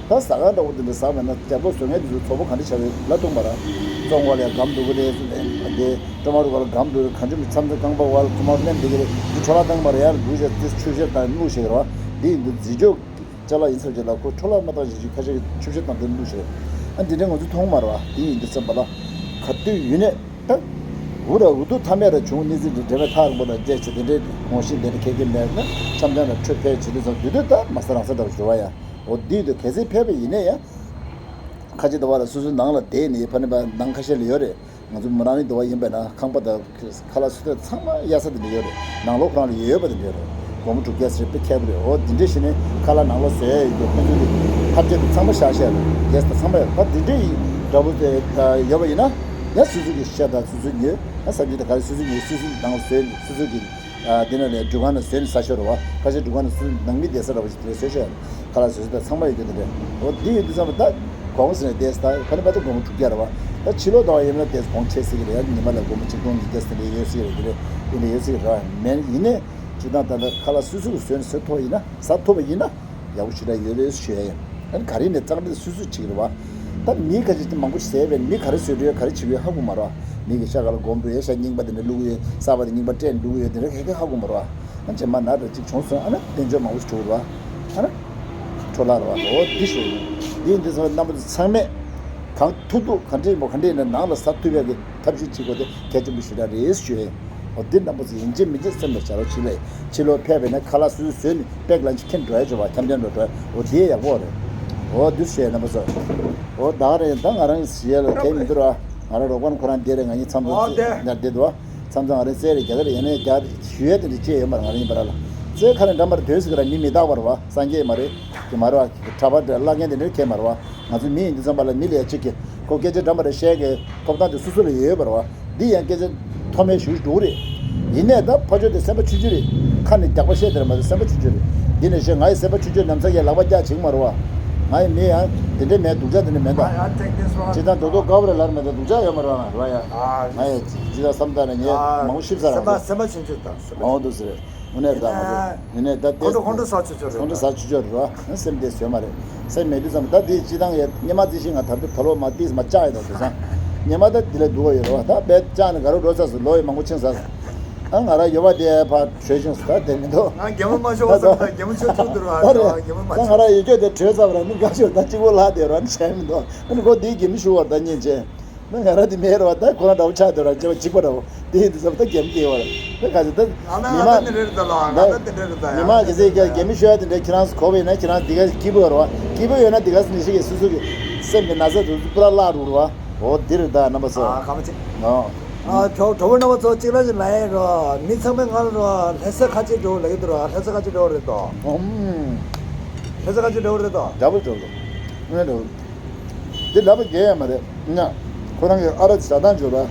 ད་ཟ་ཁང་འདྲ་པོ་དེ་འདྲ་ཟ་བས་ན་རྒྱ་པོ་བཟོ་མཁན་དེ་ཚོ་བཙོག་པོ་ག་འདྲ་བྱ་བའི་ལ་ཐུག་མ་ར། བཙོང་བ་ལ་ཡ་སྒམ་འདུག་གི་རེད། དེ་ཀྲོ་མ་རུ་བ་ལ་སྒམ་འདུག་ག་འཇུ་མི་ཚམ་ཚ་རྐང་པ་བ་ལ་ཀྲོ་མ་རུ་མནན་བསྡད་ཀྱི་རེད། དེ་འཕྲོ་བརླག་བཏང་མ་ར། ཡར་འགུལ་བྱས་དེ་ཆུ་བཤེར་དང་སྨུག་བཤེར་ར་བ་དེ་ཡིན་དུས་རྫས་སྦྱོར། ཅ་ལག་ཡིན་ཚོད་ཅིག་ལ་ཁོ་འཕྲོ་བརླག་མ་བཏང་བཞིན་ཅིག་ཁ་ཤས་ཀྱིས་ཆུ་བཤེར་བཏང་དེ་བླུགས་ཤེར། ཨ་འདི་འདྲ་ང་ཚོས་མཐོང་མ་རེད་བ། དེ་ཡིན་དུས་ཙམ་པ་ལ་ག་དུས་ཡིན་ནའི་ད་འུ་ར་འུ་ཐུག་མཐའ་མེད་ར་བྱུང་གནས་ཚུལ་འདི་འབྲེལ་བའི་ཐག་རིང་པོ་ལ་བཅད་བྱས་དེ་འདྲའི་ངོ་ཤེས་དེ་འདྲ་ཁེ་ཁེ་མེད་ན་འཆམ་འཆམ་ལ་འཕྲོད་ཕེབས་བྱེད་དུས་ཙམ་དུས་དུས་ད་མ་ས་རང་ས་འདྲ་བ་ཞུ་བ་ཡ། འོ་དུས་དུས་གལ་སྲིད་ཕེབས་པ་ཡིན་ནའི་ཡ། ཁ་ཆེ་དོ་བ་ལ་སོ་སོའི་ནང་ལ་བསྡད་ནས་ཕ་ནི་པ་ནང་ཁ་ཤས་ལ་ཡོད་རེད། ང་ཚོ་མོ་རང་ནི་དོ་བ་ཡིན་པས་ན་ཁང་པ་དང་ཁ་ལག་སོ་སོ་ཚང་མ་གཡར་ས་དེ་འདྲ་ཡོད་རེད། ནང་ལོགས་ཁོ་རང་ལ་ཡོད་ཡོད་པ་དེ་འདྲ་ཡོད་རེད། སྒོར་མོ་དྲུག་བརྒྱ་ཟེར་དཔེ་ཁྱད་པར་རེད། འོ་དེ་འདྲ་ཞིག་ནས་ཁ་ལག་ནང་ལོགས་བཟོས་ཡོད་ཁོ་ཚོ་གི་ཐབས་ཆས་དེ་ཚང་མ་བཞག་བཞག་རེད། གེ་སི་དང་ཚང་མ་ཡོད་རེད། ད་དེ་འདྲ་ཡི་འདྲ་པོ་དེ་ཡོད་པ་ཡིན་ན་ཡང་སོ་སོ་གི་ཤ་དང་སོ་སོ་ཉོས་ཡང་ས་བཅུད་དང་ག་རེ་སོ་སོ་ཉོས་སོ་སོ་ནང་ལ་བཟོས་ནས་སོ་སོ་གི་ཨ་དེ་ནས་ལས་འགྲུལ་ཁང་ནས་བཟོས་ནས་ཟ་ཤོར་བ། ཁ་ཤས་འགྲུལ་ཁང་ནས་སུ་ནང་མི་བསྡད་ས་འདྲ་བོ་ཞིག་དེ་བཟོས་ཤོར། ཁ་ལག་བཟོས་ས་དང་ཚང་མ་ཡོད་རྒྱུ་དེ་འདྲ། འོ་དེ་ཡོད་དུས་ཙམ་པ་ད་གོང་ཟེར་ནས་བསྡད་ས་ད་ཕ་ནི་པ་ད་སྒོར་མོ་དྲུག་བརྒྱ་རེད་བ། ད་ཕྱི་ལོགས་ད་བ་ཡིན་ན་དེ་གོང་ཆེ་ཟེར་གི་རེད། ཡ་ཉི་མ་ལ་སྒོར་མོ་ཆིག་སྟོང་ཉིས་བརྒྱ་ཟེར་ནས་ཡོད་ཟེར་གི་རེད། དེ་འདྲ་ཡོད་ཟེར་གི་རེད་བ། མེད་ཡིན་ནའི་སྤྱིར་བཏང་ད་ལྟ་ཁ་ལག་སུ་སུ་གི་བཟོས་ནས་ཟ་ཐུབ་པ་ཡིན་ན། ཟ་ཐུབ་པ་ཡིན་ན། ཡག་པོ་ཞེ་དྲག་ཡོད་རེད་ཞུ་ཡ་ཡིན། ཨ་ནི་ག་རེ་ནས་གཙང་སྦྲ་སུས་སུས་བྱེད་ཀྱི་རེད་བ། ད་མི་ཁ་ཤས་ཀྱིས་མང་པོ་ཟས་པས་མི་ག་རེ་བཟོས་འདྲ་ག་རེ་བྱེད་དགོས་ཧ་གོ་མ་རེད་བ། མི་གི་ཤ་ག་ལ་སྒོམ་འགྲོ་ཡ་ཤ་རྙིང་པ་དེ་འདྲ་བླུག་གི་ཡོད། གསར་པ་དེ་རྙིང་པ་སྤྲད་བླུག་གི་ཡོད་དེ་འདྲ་ག་གེ་ཧ་གོ་མ་རེད་བ། ཨ་ནི་རྗེས་མ་ན་འདྲ་གཅིག་བྱུང་སོང་ཨ་ནི་དཔལ་འབྱོར་མང་པོ་ཞིག་འགྲོ་གི་རེད་བ། ཨ་ནི་འཕྲོ་བརླག་རེད་བ། འོ་འདི་ཞུ་ཡིན། འདི་ཡིན་དུས་ཚང་མ་རྣམ་པ་ཚོ་ཚང་མས་གང་ཐུབ་ཐུབ་ག་འདྲས་མོ་ག་འདྲས་ནས་ནང་ལ་ཟ་ཐུབ་ཡ་གི་ཐབས་ཤེས་བྱེད་དགོས་དེ་གལ་ཆེན་པོ་ཞེ་དྲག་རེད་ཞུ་ཡ་ཡིན། འོ་འདི་རྣམ་པ་ཚོ་ཡིན་གཅིག་མིན་གཅིག་སེམས་ལ་བཞག་རོགས་བྱེད་ལས། ཕྱི་ལོགས་ཕེབས་པས་ན་ཁ་ལག་སོ་སོས་བཟོས་ནས་པེག་ལ་ཅིག་ཁྱེར་འགྲོ་ཡ་བྱོས་བ། འཁྱམ་འཁྱམ་འགྲོ་འགྲོ་ཡ། འོ་འདི་ཡག་པོ་རེད། འོ་འདི་བྱས་རྣམ་པ་ཚོ། འོ་ད་རེད་ད་ང་རང་ཞིག་ལ་གལ་མི་འདུག་ར། ང་རང་རོགས་པ་ཁོ་རང་འདི་རེད། ང་གཉིས་མཚམས་འོ་མཚམས་དེ་ཡར་བསྡད་འདུག་བ། མཚམས་མཚམས་ང་རང་རྩེད་རེད་རྒྱ་གར་ཡིན་ནའི་རྒྱ་ཞུ་ཡས་དེ་འདྲ་ཅི་ཡོད་མ་རེད། ང་རང་ཡིན་པ་ར་ལ་རྩེད་ཁ་ལས་འགྲམ་པར་སྡོད་ཟེར་གི་ར། མི་མི་རྟག་པ་རེད་བ། སངས་རྒྱས་མ་རེད་གི་མ་རེད་བ། གྲྭ་པ་འདྲ་བླ་རྒན་དེ་འདྲ་གས་མ་རེད་བ། ང་ཚོ་མི་ཡིན་དུས་ཙམ་པ་ལ་མི་ལ་ཡ་གཅིག་གིས་ཁོ་སྐད་ཆ་འདྲ་མ་འདྲ་བཤད་གི་ཐོབ་ཐང་དེ་སོ་སོ་ལ་ཡོད་ཡོད་པ་རེད་བ། འདི་ཡང་སྐད་ཆ་མཐོ་དམན་ཞུ་འགྲོ་གི་རེད། ཡིན་ནའི་ད་ཕ་ཆོས་དེ་སེམས་པ་ཆུང་ཆུང་རེད། ཁ་ནས་རྒྱག་པ་བཤད་དེ་རེད་མ་གཏོགས་སེམས་པ་ཆུང་ཆུང་རེད། འདི་ནས་བཤད་ང་ཡི་སེམས་པ་ཆུང་ཆུང་ནམ་ཚ་གི་ལག་པ་རྒྱག་བྱེད་ཀྱི་མ་རེད་བ། ང་ཡི་མི་ཡང་དེ་འདྲའི་མེད། སྡུག་ཅག་དེ་འདྲ་མེད་ད། I, I take this one. ཇི་ལྟར་རྡོག་རྡོག་དཀར་པོ་རེད་ལར་མེད་ད། སྡུག་ཅག་ཡོད་མ་རེད་བ་ང་རེད་བ་ཡ། ང་ཡི་ཇི་ལྟར་བསམ་ད་ནས་ངས་མང་པོ་ཤི་ཚར་རང་ཚོ། སེམས་པ་ཆུང་ཆུང་དང་སེམས་པ་ཆུང་ཆུང་། འོ་འདུག་ཟེར། དངོས་གནས་ད་ང་ཚོ་ཡིན་ནའི་ད་ལྟའི་ཁོང་ཁྲོ་ཁོང་ཁྲོ་ཟ་ཆོག་ཆོག་རེད། ཁོང་ཁྲོ་ཟ་ཆོག་ཆོག་རེད་བ། སེམས་བདེ་བཟོས་མ་རེད། སེམས་མེད་དུས་ཙམ་ད་དེ་སྤྱི་བཏང་ཡ་སྔོན་མ་རྩིས་ཤིང་ང་ད་ལྟ་ད་ལོ་མ་ཏིས་མ་བཅག་ཡོད་དོ་དེ་སང་། སྔོན་མ་ད་དེ་ལས་སྡུག་ག་ཡོད་རེད་བ། ད་བས་བཅག་ནས་ག་རུ་འགྲོ་ཚར་སོང་། ལོ་ཡི་མང་པོ་ཕྱིན་ཚར་སོང་། ཨ་ང་ར་ཡོད་པ་དེ་ཕར་བྲོས་ཤིང་ད་དེ་མི་འདུག་ང་རྒན་མོ་མ་ཤོར་བ་བསམ་ད་རྒན་མོ་ཤོར་ཆོག་འདུག་ར། ད་རེད། རྒན་མོ་མ་ད་ང་ཤོར། ར་ཡོད་སྐྱོ་དེ་བྲོས་ཚར་བ་ར་ནི་དགའ་ཤོར་ད་གཅིག་པོ་ལྷག་དེ་ར་ནི་བྱས་མི་འདུག་ཨ་ནི་ཁོ་དེའི་རྒན་མོ་ཤོར་བ་ད་ཉིན་བྱས། ན་ང་རང་དེ་མེད་རེད་བ། ད་ཁོ་རང་འདྲ་བོ་ཆགས་འདུག་ར། བྱས་པ་གཅིག་པ་འདྲ་བོ། དེ་ཡིན་དུས་ཙམ་ད་རྒན་མོ་སྐྱེ་བ་རེད། ད་ག་ཚོད་ད་ང་ལ་མི་ང་ལ་མང་དེ་འདྲ་རེད་ད་ལོ། ང་ད་ལ་དེ་འདྲ་རེད་ད་ཡ། མི་མང་གི་ཚེ་རྒན་མོ་ཤོར་ཡ་དེ་འདྲ་ཁྱེད་རང་ཚོ་གོ་བ་ཡིན་ན་ཁྱེད་རང་འདི་ག་སྐྱིད་པོ་ཡོད་རེད་བ། སྐྱིད་པོ་ཡོད་ན་འདི་ག་ནི་ཞིག་གིས་སོ་སོ་གི་སེམས་ཀྱི་ན་ཚ་དེ་ཚོ་པུ་ར་བརླག་འགྲོ་རེད་བ། འོ་འདི་རེད་ད་རྣམ་པ་ཚོ། ཨ་ག་མ་ཅིག་ཨོ། ཨ་གྲོ་གྲོ་བོ་རྣམ་པ་ཚོ་གཅིག་ལ་ཅིག་ལ་ཡིན་རོ། མི་ཚང་མས་ང་ལ་རོ་ལྷ་ས་ཁ་ཆེ་འགྲོ་ལ་ཡོད་དོ་རོ། ལྷ་ས་ཁ་ཆེ་འགྲོ་རེད་དོ། ཨུམ། ལྷ་ས་ཁ་ཆེ་འགྲོ་རེད་དོ། འདྲ་པོ་འགྲོ་རེད། ངས་འགྲོ་རེད། འདི་ལབ་པ་རྒྱལ་ཡ་མ་རེད། ང་ཁོ་རང་གི་ཨ་ར་ཟ་སྟངས་བརྗོད་པ།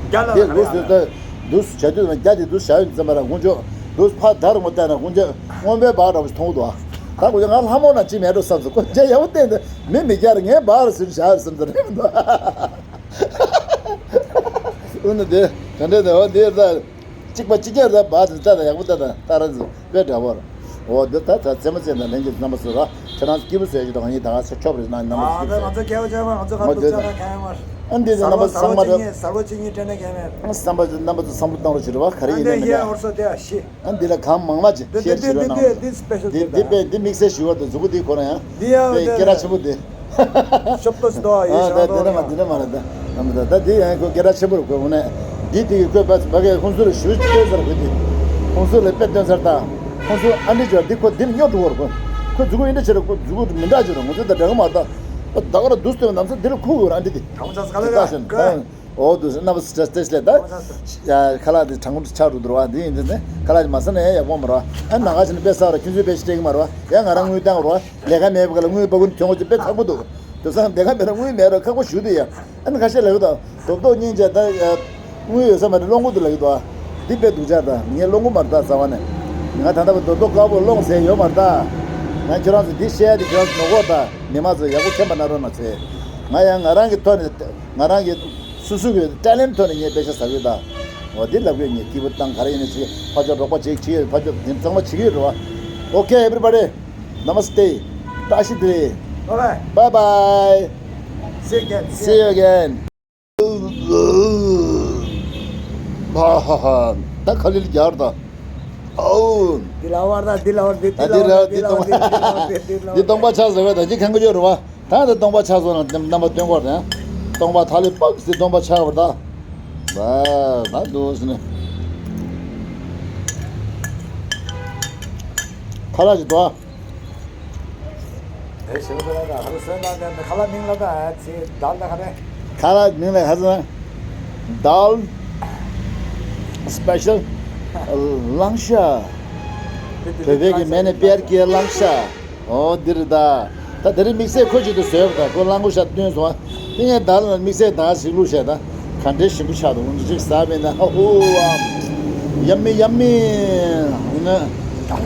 རྒྱ་ལ་འདི་ལ་ལུགས་སྲོལ་ལྟར་འདུག་བྱ་དུས་ན་རྒྱ་དེ་འདུག་བྱ་ཡོད་ཙམ་པ་ལ་དཀོན་མཆོག་འདུག་ཕ་དར་ངོ་བལྟས་ན་དཀོན་མཆོག་སྔོན་པའི་བག་འདྲ་བོ་ཞིག་མཐོང་གི་འདུག་ད་དཀོན་མཆོག་ང་ལྷ་མོ་ན་ཅི་མེད་འགྲོ་བསམ་སོང་། དཀོན་མཆོག་ཡག་པོ་བསྟན་ཏེ་མི་མི་རྒྱ་རེད། ངའི་བག་རེད་ཟེར་བྱ་ཡོད་བསམ་སོང་རེད་མི་འདུག་ཨུ་ནུ་དེ་ག་འདྲས་དེ་འོ་དེ་ད། གཅིག་པ་གཅིག་རྐྱང་རེད་པ། དེ་ལྟ་དང་ཡག་པོ་ལྟ་དང་ལྟ་ར་ཚོ་དཔེ་འདྲ་བོར། འོ་འདི་ད་ད་རྩེད་མོ་རྩེད་དང་ལྷན་རྒྱས་རྣམ་པ་ཚོ་ར་ཁྱེད་རང་ཚོ་སྐྱིད་པོ་བཟོས་ཀྱི་འདུག་ང་གཉིས་ད་ག་ཚོད་ཆོབ་རེད་ན་རྣམ་པ་ཚོ་ཨ་སྐྱིད་པོ་ང་ཚོ་སྐྱེ་བ་ཆེན་པོ་ང་ཚོ་ཁ་མོ་ཐུག་ཚ་ན་གང་ཡང་མ་རེད། ཨ་འདི་ཚོ་རྣམ་པ་ཚོ་ཚང་མ་རེད། གཟར་པོ་གཅིག་གཉིས་སྤྲད་ན་གང་ཡང་མ་རེད། བསམ་པ་ཚོ་རྣམ་པ་ཚོ་བསམ་བློ་གཏོང་རོགས་བྱེད་རོགས། ག་རེ་ཡིན་ན་མིན་ན། ཨ་འདི་ལ་གང་མང་མ་ཅིག་ཤེར་བྱེད་རོགས་གནང་རོགས། འདི་འདི་དཔེ་ཤོ་འདི་འདི་དཔེ་འདི་དམིགས་བསལ་ཞུ་བ་དང་གཟུགས་པོ་འདི་ཁོ་རང་ཡང་དཔེ་སྐད་གྲགས་ཆེན་པོ་འདི། ཤོབ་ཏོ་ཞིག་འདུག་ཨ་ཡོད་ཤག་འདུག་འདི་འདྲ་མ་འདི་འདྲ་མ་རེད་ད། ད་ད་འདི་ཡང་ཁོ་སྐད་གྲགས་ཆེན་པོ་རེད་ཁོ་དངོས་གནས། འདི་དེ་གི་ཁོས་ཕ་ཕ་གའི་ཧུན་སུར་ཞུ་སྟོན་ཟེར་ཁོ་འདི། ཧུན་སུར་ལ་དཔེ་སྟོན་ཟེར་ད། ཧུན་སུར་ཨ་འདྲི་འབྱོར་འདི་ཁོ་འདི་ལ་སྨྱོ་འགྲོ་བར་ཁོ། ཁོ་གཟུགས་པོ་འདི་འདྲ་བྱེད་ར་ཁོ་གཟུགས་པོ་མི་འདྲ་བྱེད་ར་ང་ཚོ་ད་འདྲ་གི་མ་རེད་ད། ད་ག་ར་འདུག་སྟོན་ནམ་ས་འདི་ལ་ཁུག་ཡོད་ར་ཨ་འདྲི་འདི། ད་ཁོ་ཚ་ས་ག་ལ་ད་ག་ཤོད་ད། འོ་དུ་རྣམ་པ་ཚོ་བཀྲ་ཤིས་བདེ་ལེགས་ད། ཡ་ཁ་ལག་དེ་གྲང་མོ་ཆགས་འགྲོ་འདུག་ར་བ། འདི་ཡིན་དུས་ནས་ཁ་ལག་དེ་མ་ཟ་ན་ཡང་ཡག་པོ་མ་རེད་བ། ཨ་ནང་ཁ་ཕྱིན་ན་དཔེ་ཟ་ར་ཁྱོད་ཚོས་དཔེ་ཞིག་སྤྲད་གི་མ་རེད་བ། ཡང་ང་རང་དངུལ་བཏང་རོགས། ལས་ཀ་མེད་པ་ག་ལ་དངུལ་སྤར་ཁུ་གྱོང་གོ་ཅིག་དཔེ་ཚགས་པོ་འདུག་དེང་སང་ལས་ཀ་མེད་ན་དངུལ་མེད་ར་ཁག་པོ་ཞུ་འདུག་ཡ། ཨ་ནི་ཁ་ཤས་ལབ་ཀྱི་འདུག་རྡོག་རྡོག་སྙིང་རྗེ་ད་ཡ། དངུལ་ཡོད་ས་མ་རེད་སློང་གི་འདུག་ལབ་ཀྱི་འདུག་ཨ། འདི་དཔེ་སྡུག་ཅག་ད་ངས་སློང་གི་མ་རེད་ད་རྩ་བ་ནས། ང་ད་ལྟ་བར་རྡོག་རྡོག་དཀར་པོ་སློང་ཟེར་ཡོད་མ་རེད་ད། ང་ཁྱོད་རང་ཚོ་འདི་བཤད་ཡ་དེ་ཁྱོད་རང་ཚོ་ནོར་གོ་ད། མི་མང་ཚོ་ཡག་པོ་མཁྱེན་པ་གནང་རོགས་གནང་ཟེར། ང་ཡང་ང་རང་གི་ཐོག་ནས་ང་རང་གི་སོ་སོ་གི་ཊེ་ལེན་ཊི་ཐོག་ནས་ངས་དཔེ་ཆ་ཟ་གི་ད། འོ་འདི་ལབ་གི་ངས་སྐྱིད་པོ་བཏང་ག་རེ་ཡིན་ན་བྱེད། ཕར་ཕྱོགས་རོགས་པ་བྱེད་བྱེད་ཡོད། ཕར་ཕྱོགས་འདི་ཚང་མ་བྱེད་ཀྱི་ཡོད་རེད་བ། Okay everybody, namaste. བཀྲ་ཤིས་བདེ་ལེགས། Bye bye. Bye bye. See you again. See you again. ཧ་ཧ་ཧ། ད་ཁ་ལིལ་རྒྱག་ར་ད། ཨོ། འདི་ལ་བར་ད་འདི་ལ་བར་འདི་ད་འདི་ལ་འདི་སྟོང་པ་འདི་སྟོང་པ་ཆགས་ཟེར་བས་ད་འདི་ཁང་གི་ཡོད་རེད་བ། ད་འདི་སྟོང་པ་ཆགས་སོང་ན་རྣམ་པ་སྟོན་གོ་རེད། སྟོང་པ་ཐ་ལི་པག་ཟེར་སྟོང་པ་ཆགས་བར་ད། བ་ད་འདུག་ཟེར་ནས། ཁ་ལག་ཅིག་འདུག་ཨ། ཨེ་ཞེ་པོ་ལ་ད་ཧ་རུ་སོན་ན་ད་ཁ་ལག་མིང་ལ་ད་ཚེ་དལ་ད་ཁ་རེ། ཁ་ལག་མིང་ལ་ཧ་ཟ་དལ་སི་པེ་ཤལ་གླང་ཤ། བོད་པའི་གི་མེ་ནས་པེར་གྱི་གླང་ཤ། ཨོ་འདི་རེད་ད། ད་དེ་རིང་དམིགས་བསལ་ཁོ་ཅིག་ཏུ་བཟོས་པ་ད་ཁོ་གླང་གོ་ཤ་བཏོན་སོང་བ། དེ་ངས་ད་ལ་དམིགས་བསལ་ད་ཞིག་བླུགས་བྱས་ད། ག་འདྲའི་ཞིམ་པོ་ཆགས་འདུག་འོ་འདི་ཅིག་ཟ་བས་ན་ཧ་ཧུ་ཨ། ཡ་མི་ཡ་མི། ཡིན་ན་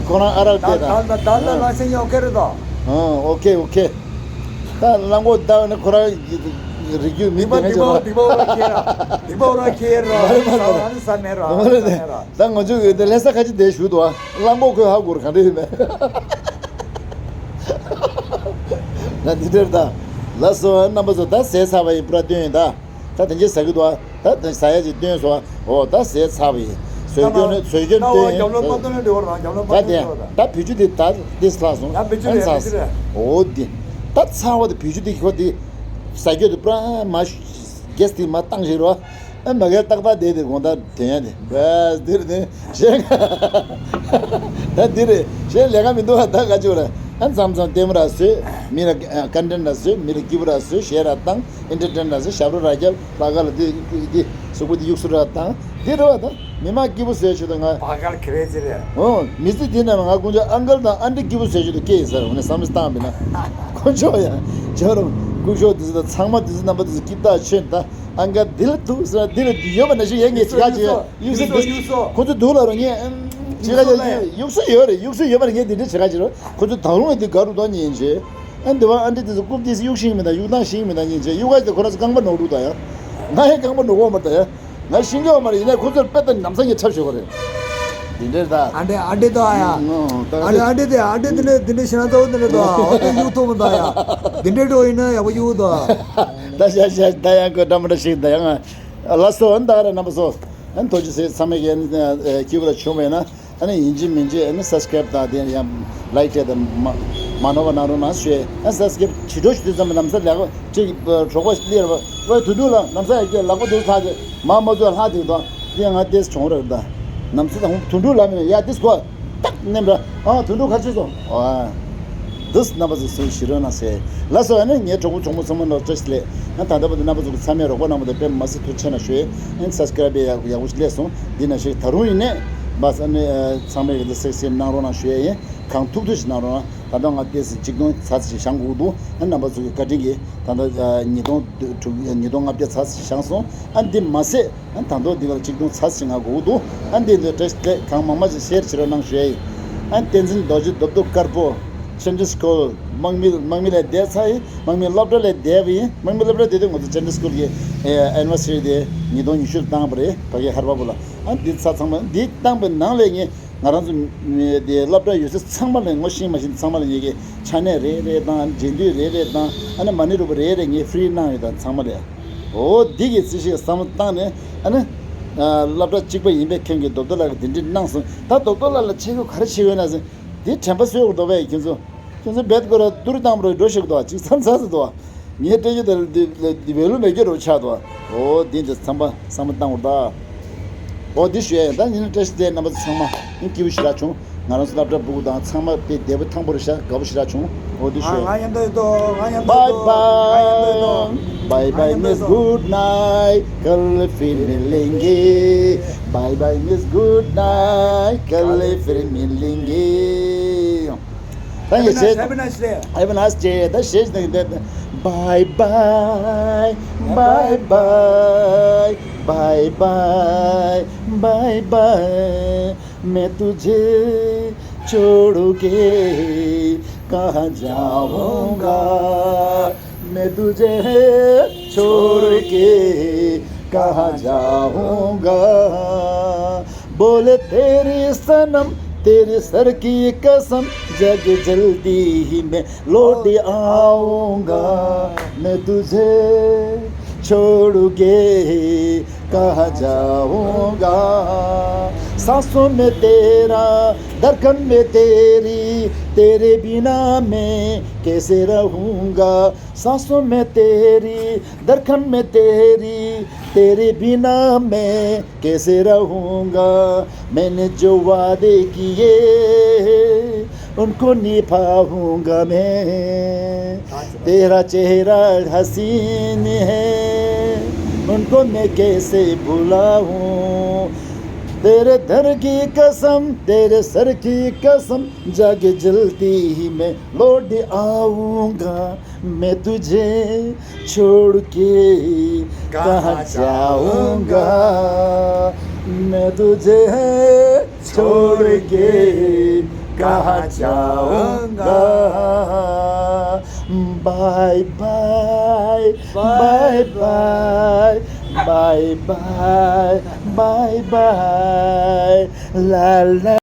ཁོ་རང་ཨ་རག་དེ་ད། ད་ད་ལ་ལ་སེང་ཡོ་ཁེ་རེད་ད། ཨོ་ཨོ་ཁེ་ཨོ་ཁེ། ད་གླང་གོ་ད་ནི་ཁོ་རང་རིགས་རྒྱུད་མི་དེ་ངས་ཅོ་ར། ད་ང་ཚོ་གི་དེ་ལྷ་ས་ཁ་ཆེ་དེ་ཞུ་དུ་ཨ། གླང་གོ་ཁོས་ཧ་གོ་ར་ག་འདྲ་ཡིན་མེད། ན་འདི་འདྲར་ད། ལགས་སོ་རྣམ་པ་ཚོ་ད་ཟས་ཚར་བ་ཡིན་པུ་ར་སྟོན་ཡིན་ད། ད་དེ་འདྲའི་ཟ་གི་འདུག་ཨ། ད་དེ་ཟ་ཡ་ཅིག་སྟོན་སོང་ཨ། འོ་ད་ཟས་ཚར་བ་ཡིན། བཟོས་སྐྱོན་ནི་བཟོས་སྐྱོན་སྟོན་ཡིན། ད་དེ་ད་བུ་ཆུ་འདི་ད་འདི་སླ་སོང་། ཨ་ཚ། འོ་འདི། ད་ཚ་བ་དེ་བུ་ཆུ་འདི་ཁོ་འདི། ཟ་སྐྱོན་དེ་པུ་ར་མ་གེས་དེ་མ་བཏང་ཞིག་རོ། ཨ་མ་གེ་ཏག་ཏག་དེ་དེ་དགོང་དག་དེ་ཡ་དེ་བས་འདིར་ནི་ཞེ་ད་འདི་རེད་ཞེ་ལས་ཀ་མི་འདུག་ད་ག་ཅིག་ར། ཨ་མཚམས་མཚམས་ལྟད་མོ་ར་བཟོས། མི་ལ་ཀོན་ཊེན་ཊི་ར་བཟོས། མི་ལ་སྐྱིད་པོ་ར་བཟོས། གཞས་ར་བཏང་། ཨེན་ཊར་ཊེན་ར་བཟོས། ཞབས་བྲོ་ར་རྒྱབ། ལྷག་དཀར་ལ་འདི་འདི་གཟུགས་པོ་འདི་གཡུག་སུ་ར་བཏང་། འདི་རེད་བ་ད། མི་མང་སྐྱིད་པོ་བཟོས་ཆེད་དུ་ང་། བ་གར་ཁེ་རེ་ཟེར་རེད། འོ་མི་ཚེ་འདི་ནང་ང་དཀོན་མཆོག་ཨང་ཀལ་དང་ཨན་ཊི་སྐྱིད་པོ་བཟོས་ཆེད་དུ་སྐྱེས་ཡིན་ཟེར་འོ་ནས་བསམ་བློ་བཏང་བ་ཡིན་ན། དཀོན་མཆོག་ཡ། ཇོ་རུ། སྐུ་ཞབས་འདི་ཚོ་དང་ཚང་མ་འདི་ཚོ་རྣམ་པ་འདི་ཚོ་སྐྱིད་ཐག་ཆོད་ད། ཨང་ཀལ་འདི་ལ་འདུག་ཟེར་འདི་ལ་འདི་ཡོད་པ་ན་ཞིག་ཡ་ངས་ཅི་ག་ཅི་ཡ་གཡུག་སེ་འདུག་ཁོ་ཚོ་འདུག་ལ་རུ་ངས་ཅི་ག་ཅི་གཡུག་སེ་ཡོད་རེད། གཡུག་སེ་ཡོད་པ་ན་ངས་འདི་འདྲ་ཅི་ག་ཅི་རུ་ཁོ་ཚོ་ད་རུང་འདི་དགའ་རུ་ད་ཉན་ཅེ། ཨ་འདི་བ་ཨ་འདྲི་འདི་ཚོ་རྐུབ་འདི་གཡུག་ཤིང་མི་ད་གཡུག་ཐང་ཤིང་མི་ད་ཉན་ཅེ་གཡུག་ག་ཅི་ཁོ་ར་ཚོ་རྐང་པ་ནོར་འདུག་ད་ཡ། ང་ཡང་རྐང་པ་ནོར་གོ་མ་ད་ཡ། ང་ཤིང་གི་བ་མ་རེད། ཡིན་ན་ཁོ་ཚོར་དཔེ་ལྟ་ནམ་སང་ངས་འཁྲབ་ཞོག་ག་རེད། འདི་འདྲ་རེད་ད། ཨ་འདྲེ་ཨ་འདྲེ་ད་ཡ། ཨ་འདྲེ་ཨ་འདྲེ་དེ་ཨ་འདྲེ་དེ་འདྲ་དེ་འདྲ་ཤི་ན་ཚ་བོ་དེ་འདྲ་ད་འོ་དེ་གཡུག་ཐུབ་མི་ད་ཡ། དེ་འདྲ་འགྲོ་ཡིན་ན་ཡག་པོ་གཡུག་ད། ད་ཤ་ཤ་ད་ཡང་ཁོ་འདྲ་མི་འདྲ་ཞིག་ད་ཡང་ང་། ལགས་སོ་ཨ་ནི་ད་ར་རྣམ་པ་ཚོ། ཨ་ནི་ཐུགས་རྗེ་ཆེ། ཚང་མས་ཀྱི་ཨ་ནི་སྐྱིད་པོ་ལ་བྱུང་བས་ན། ཨ་ནི་ཡིན་གཅིག་མིན་གཅིག་ཨ་ནི་སབ་སི་ཀ་རེབ་དང་དེ་ཡང་ལའིག་བྱས་དང་མ་མ་ནོར་བ་གནང་རོགས་གནང་ཞུ། ཨ་སབ་སི་ཀ་རེབ་བྱེད་འགྲོ་ཞུ་དུས་ཙམ་པ་ལམ་སང་ལས་ཀ་ཅིག་གྲོགས་པོ་ལེར་བ་དུད་འགྲོ་ལ་ལམ་སང་ཡ་ཀྱེ་ལག་པ་དུ་ཚ་དེ་མ་མ་ཚོ་ལྷག་དེ་དང་དེ་ང་ཏེས་བྱུང་རེད་ད། ནམ་སང་ད་ཧུང་དུད་འགྲོ་ལ་མིན་ཡ་ཏེས་གོ་ཏག་ནེམ་ར་ཨ་དུད་འགྲོ་ཁ་ཆེ་སོང་ཨ། འདི་རྣམ་པ་ཚོ་སུ་ཞི་རོ་ན་སེ། ལགས་སོ་ཨ་ནི་ངའི་གྲོགས་པོ་ཚོགས་མོ་ཚང་མ་ལ་བཀྲ་ཤིས་བདེ་ལེགས། ཨ་ད་ལྟ་བར་དུ་རྣམ་པ་ཚོ་གི་ཚང་མས་རོགས་པ་གནང་བ་དང་དཔེ་མ་སྲིད་ཐུགས་རྗེ་ཆེ་གནང་ཞུ། ཨ་ནི་སབ་སི་ཀ་རེབ་ཡག་ཡག་པོ་ཞིག་སླེབས་སོང་། འདི་ན་ཞིག་ད་རུང་ཡིན་ནས་མ་ས་ཨ་ནི་ཚང་མས་གི་འདི་སེག་སེ་གནང་རོགས་གནང་ཞུ་ཡ་ཡིན། གང་ཐུབ་ཐུབ་ཞིག་གནང་རོགས་གནང་། ད་ལྟ་ང་ཏེས་གཅིག་སྟོང་ཚར་ཞིག་བཞེངས་དགོས་འདུག་ཨ་རྣམ་པ་ཚོ་གི་བཀའ་དྲིན་གྱིས་ད་ལྟ་ཉིས་སྟོང་དྲུག་ཉིས་སྟོང་ལྔ་བརྒྱ་ཚར་ཞིག་བཞེངས་སོང་། ཨ་འདི་མ་ཟད། ཨ་ད་དུང་འདི་གར་གཅིག་སྟོང་ཚར་ཞིག་ང་དགོས་འདུག་ཨ་འདི་འདི་བཀྲ་ཤིས་བདེ་ལེགས། གང་མང་མང་ཞིག་ཤེར་བྱེད་རོགས་གནང་ཞུ་ཡ་ཡིན། ཨ་བསྟན་འཛིན་རྡོ་རྗེ་རྡོབ་རྡོབ་དཀར་པོ། ཆེན་ཌི་སྐུལ། དམག་མི་དམག་མི་ལས་འདས་ཚར་ཡིན། དམག་མི་སློབ་གྲྭ་ལས་འདས་པ་ཡིན། དམག་མི་སློབ་གྲྭ་འདི་དུས་ང་ཚོ་ཆེན་ཌི་སྐུལ་གྱི་ཨེ་ཨེ་ནི་བར་སི་ཊི་རི་དེ་ཉིས་སྟོང་ཉི་ཤུ་ལ་བཏང་བ་རེད། ཕ་གི་ཧར་བ་བུ་ལ། ཨ་འདི་ཚར་ཚང་མ་འདི་བཏང་པའི་ནང་ལས་ངས་ང་རང་ཚོ་མི་དེ་སློབ་གྲྭ་ཡོད་ས་ཚང་མ་ལ་ངོ་ཤེས་མ་ཤེས་ཚང་མ་ལ་ངས་ཀྱི་ཆ་ནས་རེ་རེ་དང་རྗེས་མཐུད་རེ་རེ་དང་ཨ་ནི་མ་ཎི་རུ་པ་རེ་རེ་ངས་ཧྥི་རི་གནང་ཡོད་དང་ཚང་མ་ལ། འོ་འདི་གི་རྩིས་ཤིག་བསམ་བློ་བཏང་ནས་ཨ་ནི། ཨ་སློབ་གྲྭ་གཅིག་པ་ཡིན་པའི་ཁྱོན་གྱི་རྡོབ་རྡོབ་ལགས་ཀྱིས་འདི་འདྲ་གནང་སོང་། ད་རྡོབ་རྡོབ་ལགས་ལ་ཆེ་གོ་ག་རེ་བྱེད་འོས་ན་ཟེར། འདི་དྲན་པ་གསོས་འོར་རྡོབ་པས་ཁྱོད་ཚོ། ཁྱོད་ཚོ་བེད་ཀོ་ར་ཏུ་རུ་བཏང་པ་རེད་འགྲོ་ཤོག་དོ་ཅིག་མཚམས་མཚམས་སུ་དོ། ངའི་སྤྲད་རྒྱུ་དེ་ལ་འདི་ལ་འདི་བེད་ལུ་མེད་རྒྱུ་རུ་ཆགས་དོ། འོ་འདི་འདི་ཚང་མ་བསམ་བློ་བཏང་འོར་ད། འོ་འདི་ཞུ་ཡ་ཡིན། ད་ཉིན་བཀྲ་ཤིས་བདེ་ལེགས་རྣམ་པ་ཚོ་ཚང་མ་སྐྱིད་པོ་ཞེ་དྲག་བྱུང་། ང་རང་ཚོ་སློབ་གྲྭ་ཕྲུ་གུ་དང་ཚང་མ་དཔེ་བདེ་པོ་ཐང་པོ་རེད་ཤག་དགའ་པོ་ཞེ་དྲག་བྱུང་། འོ་འདི་ཞུ་ཡ་ཡིན། ང་ཡང་འདོད་དོ། ང་ཡང་འདོད་དོ། Bye bye. Bye bye, Miss Good Night. कल फिर मिलेंगे. Bye bye, Miss Good Night. कल फिर मिलेंगे. Thank you, Have a nice, sir. Have a nice day. Have a nice day. ད་བཞེས་ནས་བསྡད། Bye bye, bye bye, bye bye, bye bye. मैं तुझे छोड़ के कहाँ जाऊंगा, मैं तुझे छोड़ के कहाँ जाऊंगा। बोले तेरी सनम, तेरे सर की कसम, जग जल्दी ही मैं लौट आऊंगा। मैं तुझे छोड़ के कहाँ जाऊंगा। सांसों में तेरा, धड़कन में तेरी, तेरे बिना मैं कैसे रहूंगा। सांसों में तेरी, धड़कन में तेरी, तेरे बिना मैं कैसे रहूंगा। मैंने जो वादे किए, उनको नहीं पाऊंगा मैं। तेरा चेहरा हसीन है, उनको मैं कैसे भुलाऊं। तेरे दर की कसम, तेरे सर की कसम, जाके जल्दी ही मैं लौट आऊंगा। मैं तुझे छोड़ के कहाँ जाऊंगा, मैं तुझे छोड़ के कहाँ जाऊंगा। Bye bye, bye bye, bye bye, bye bye, ला ला।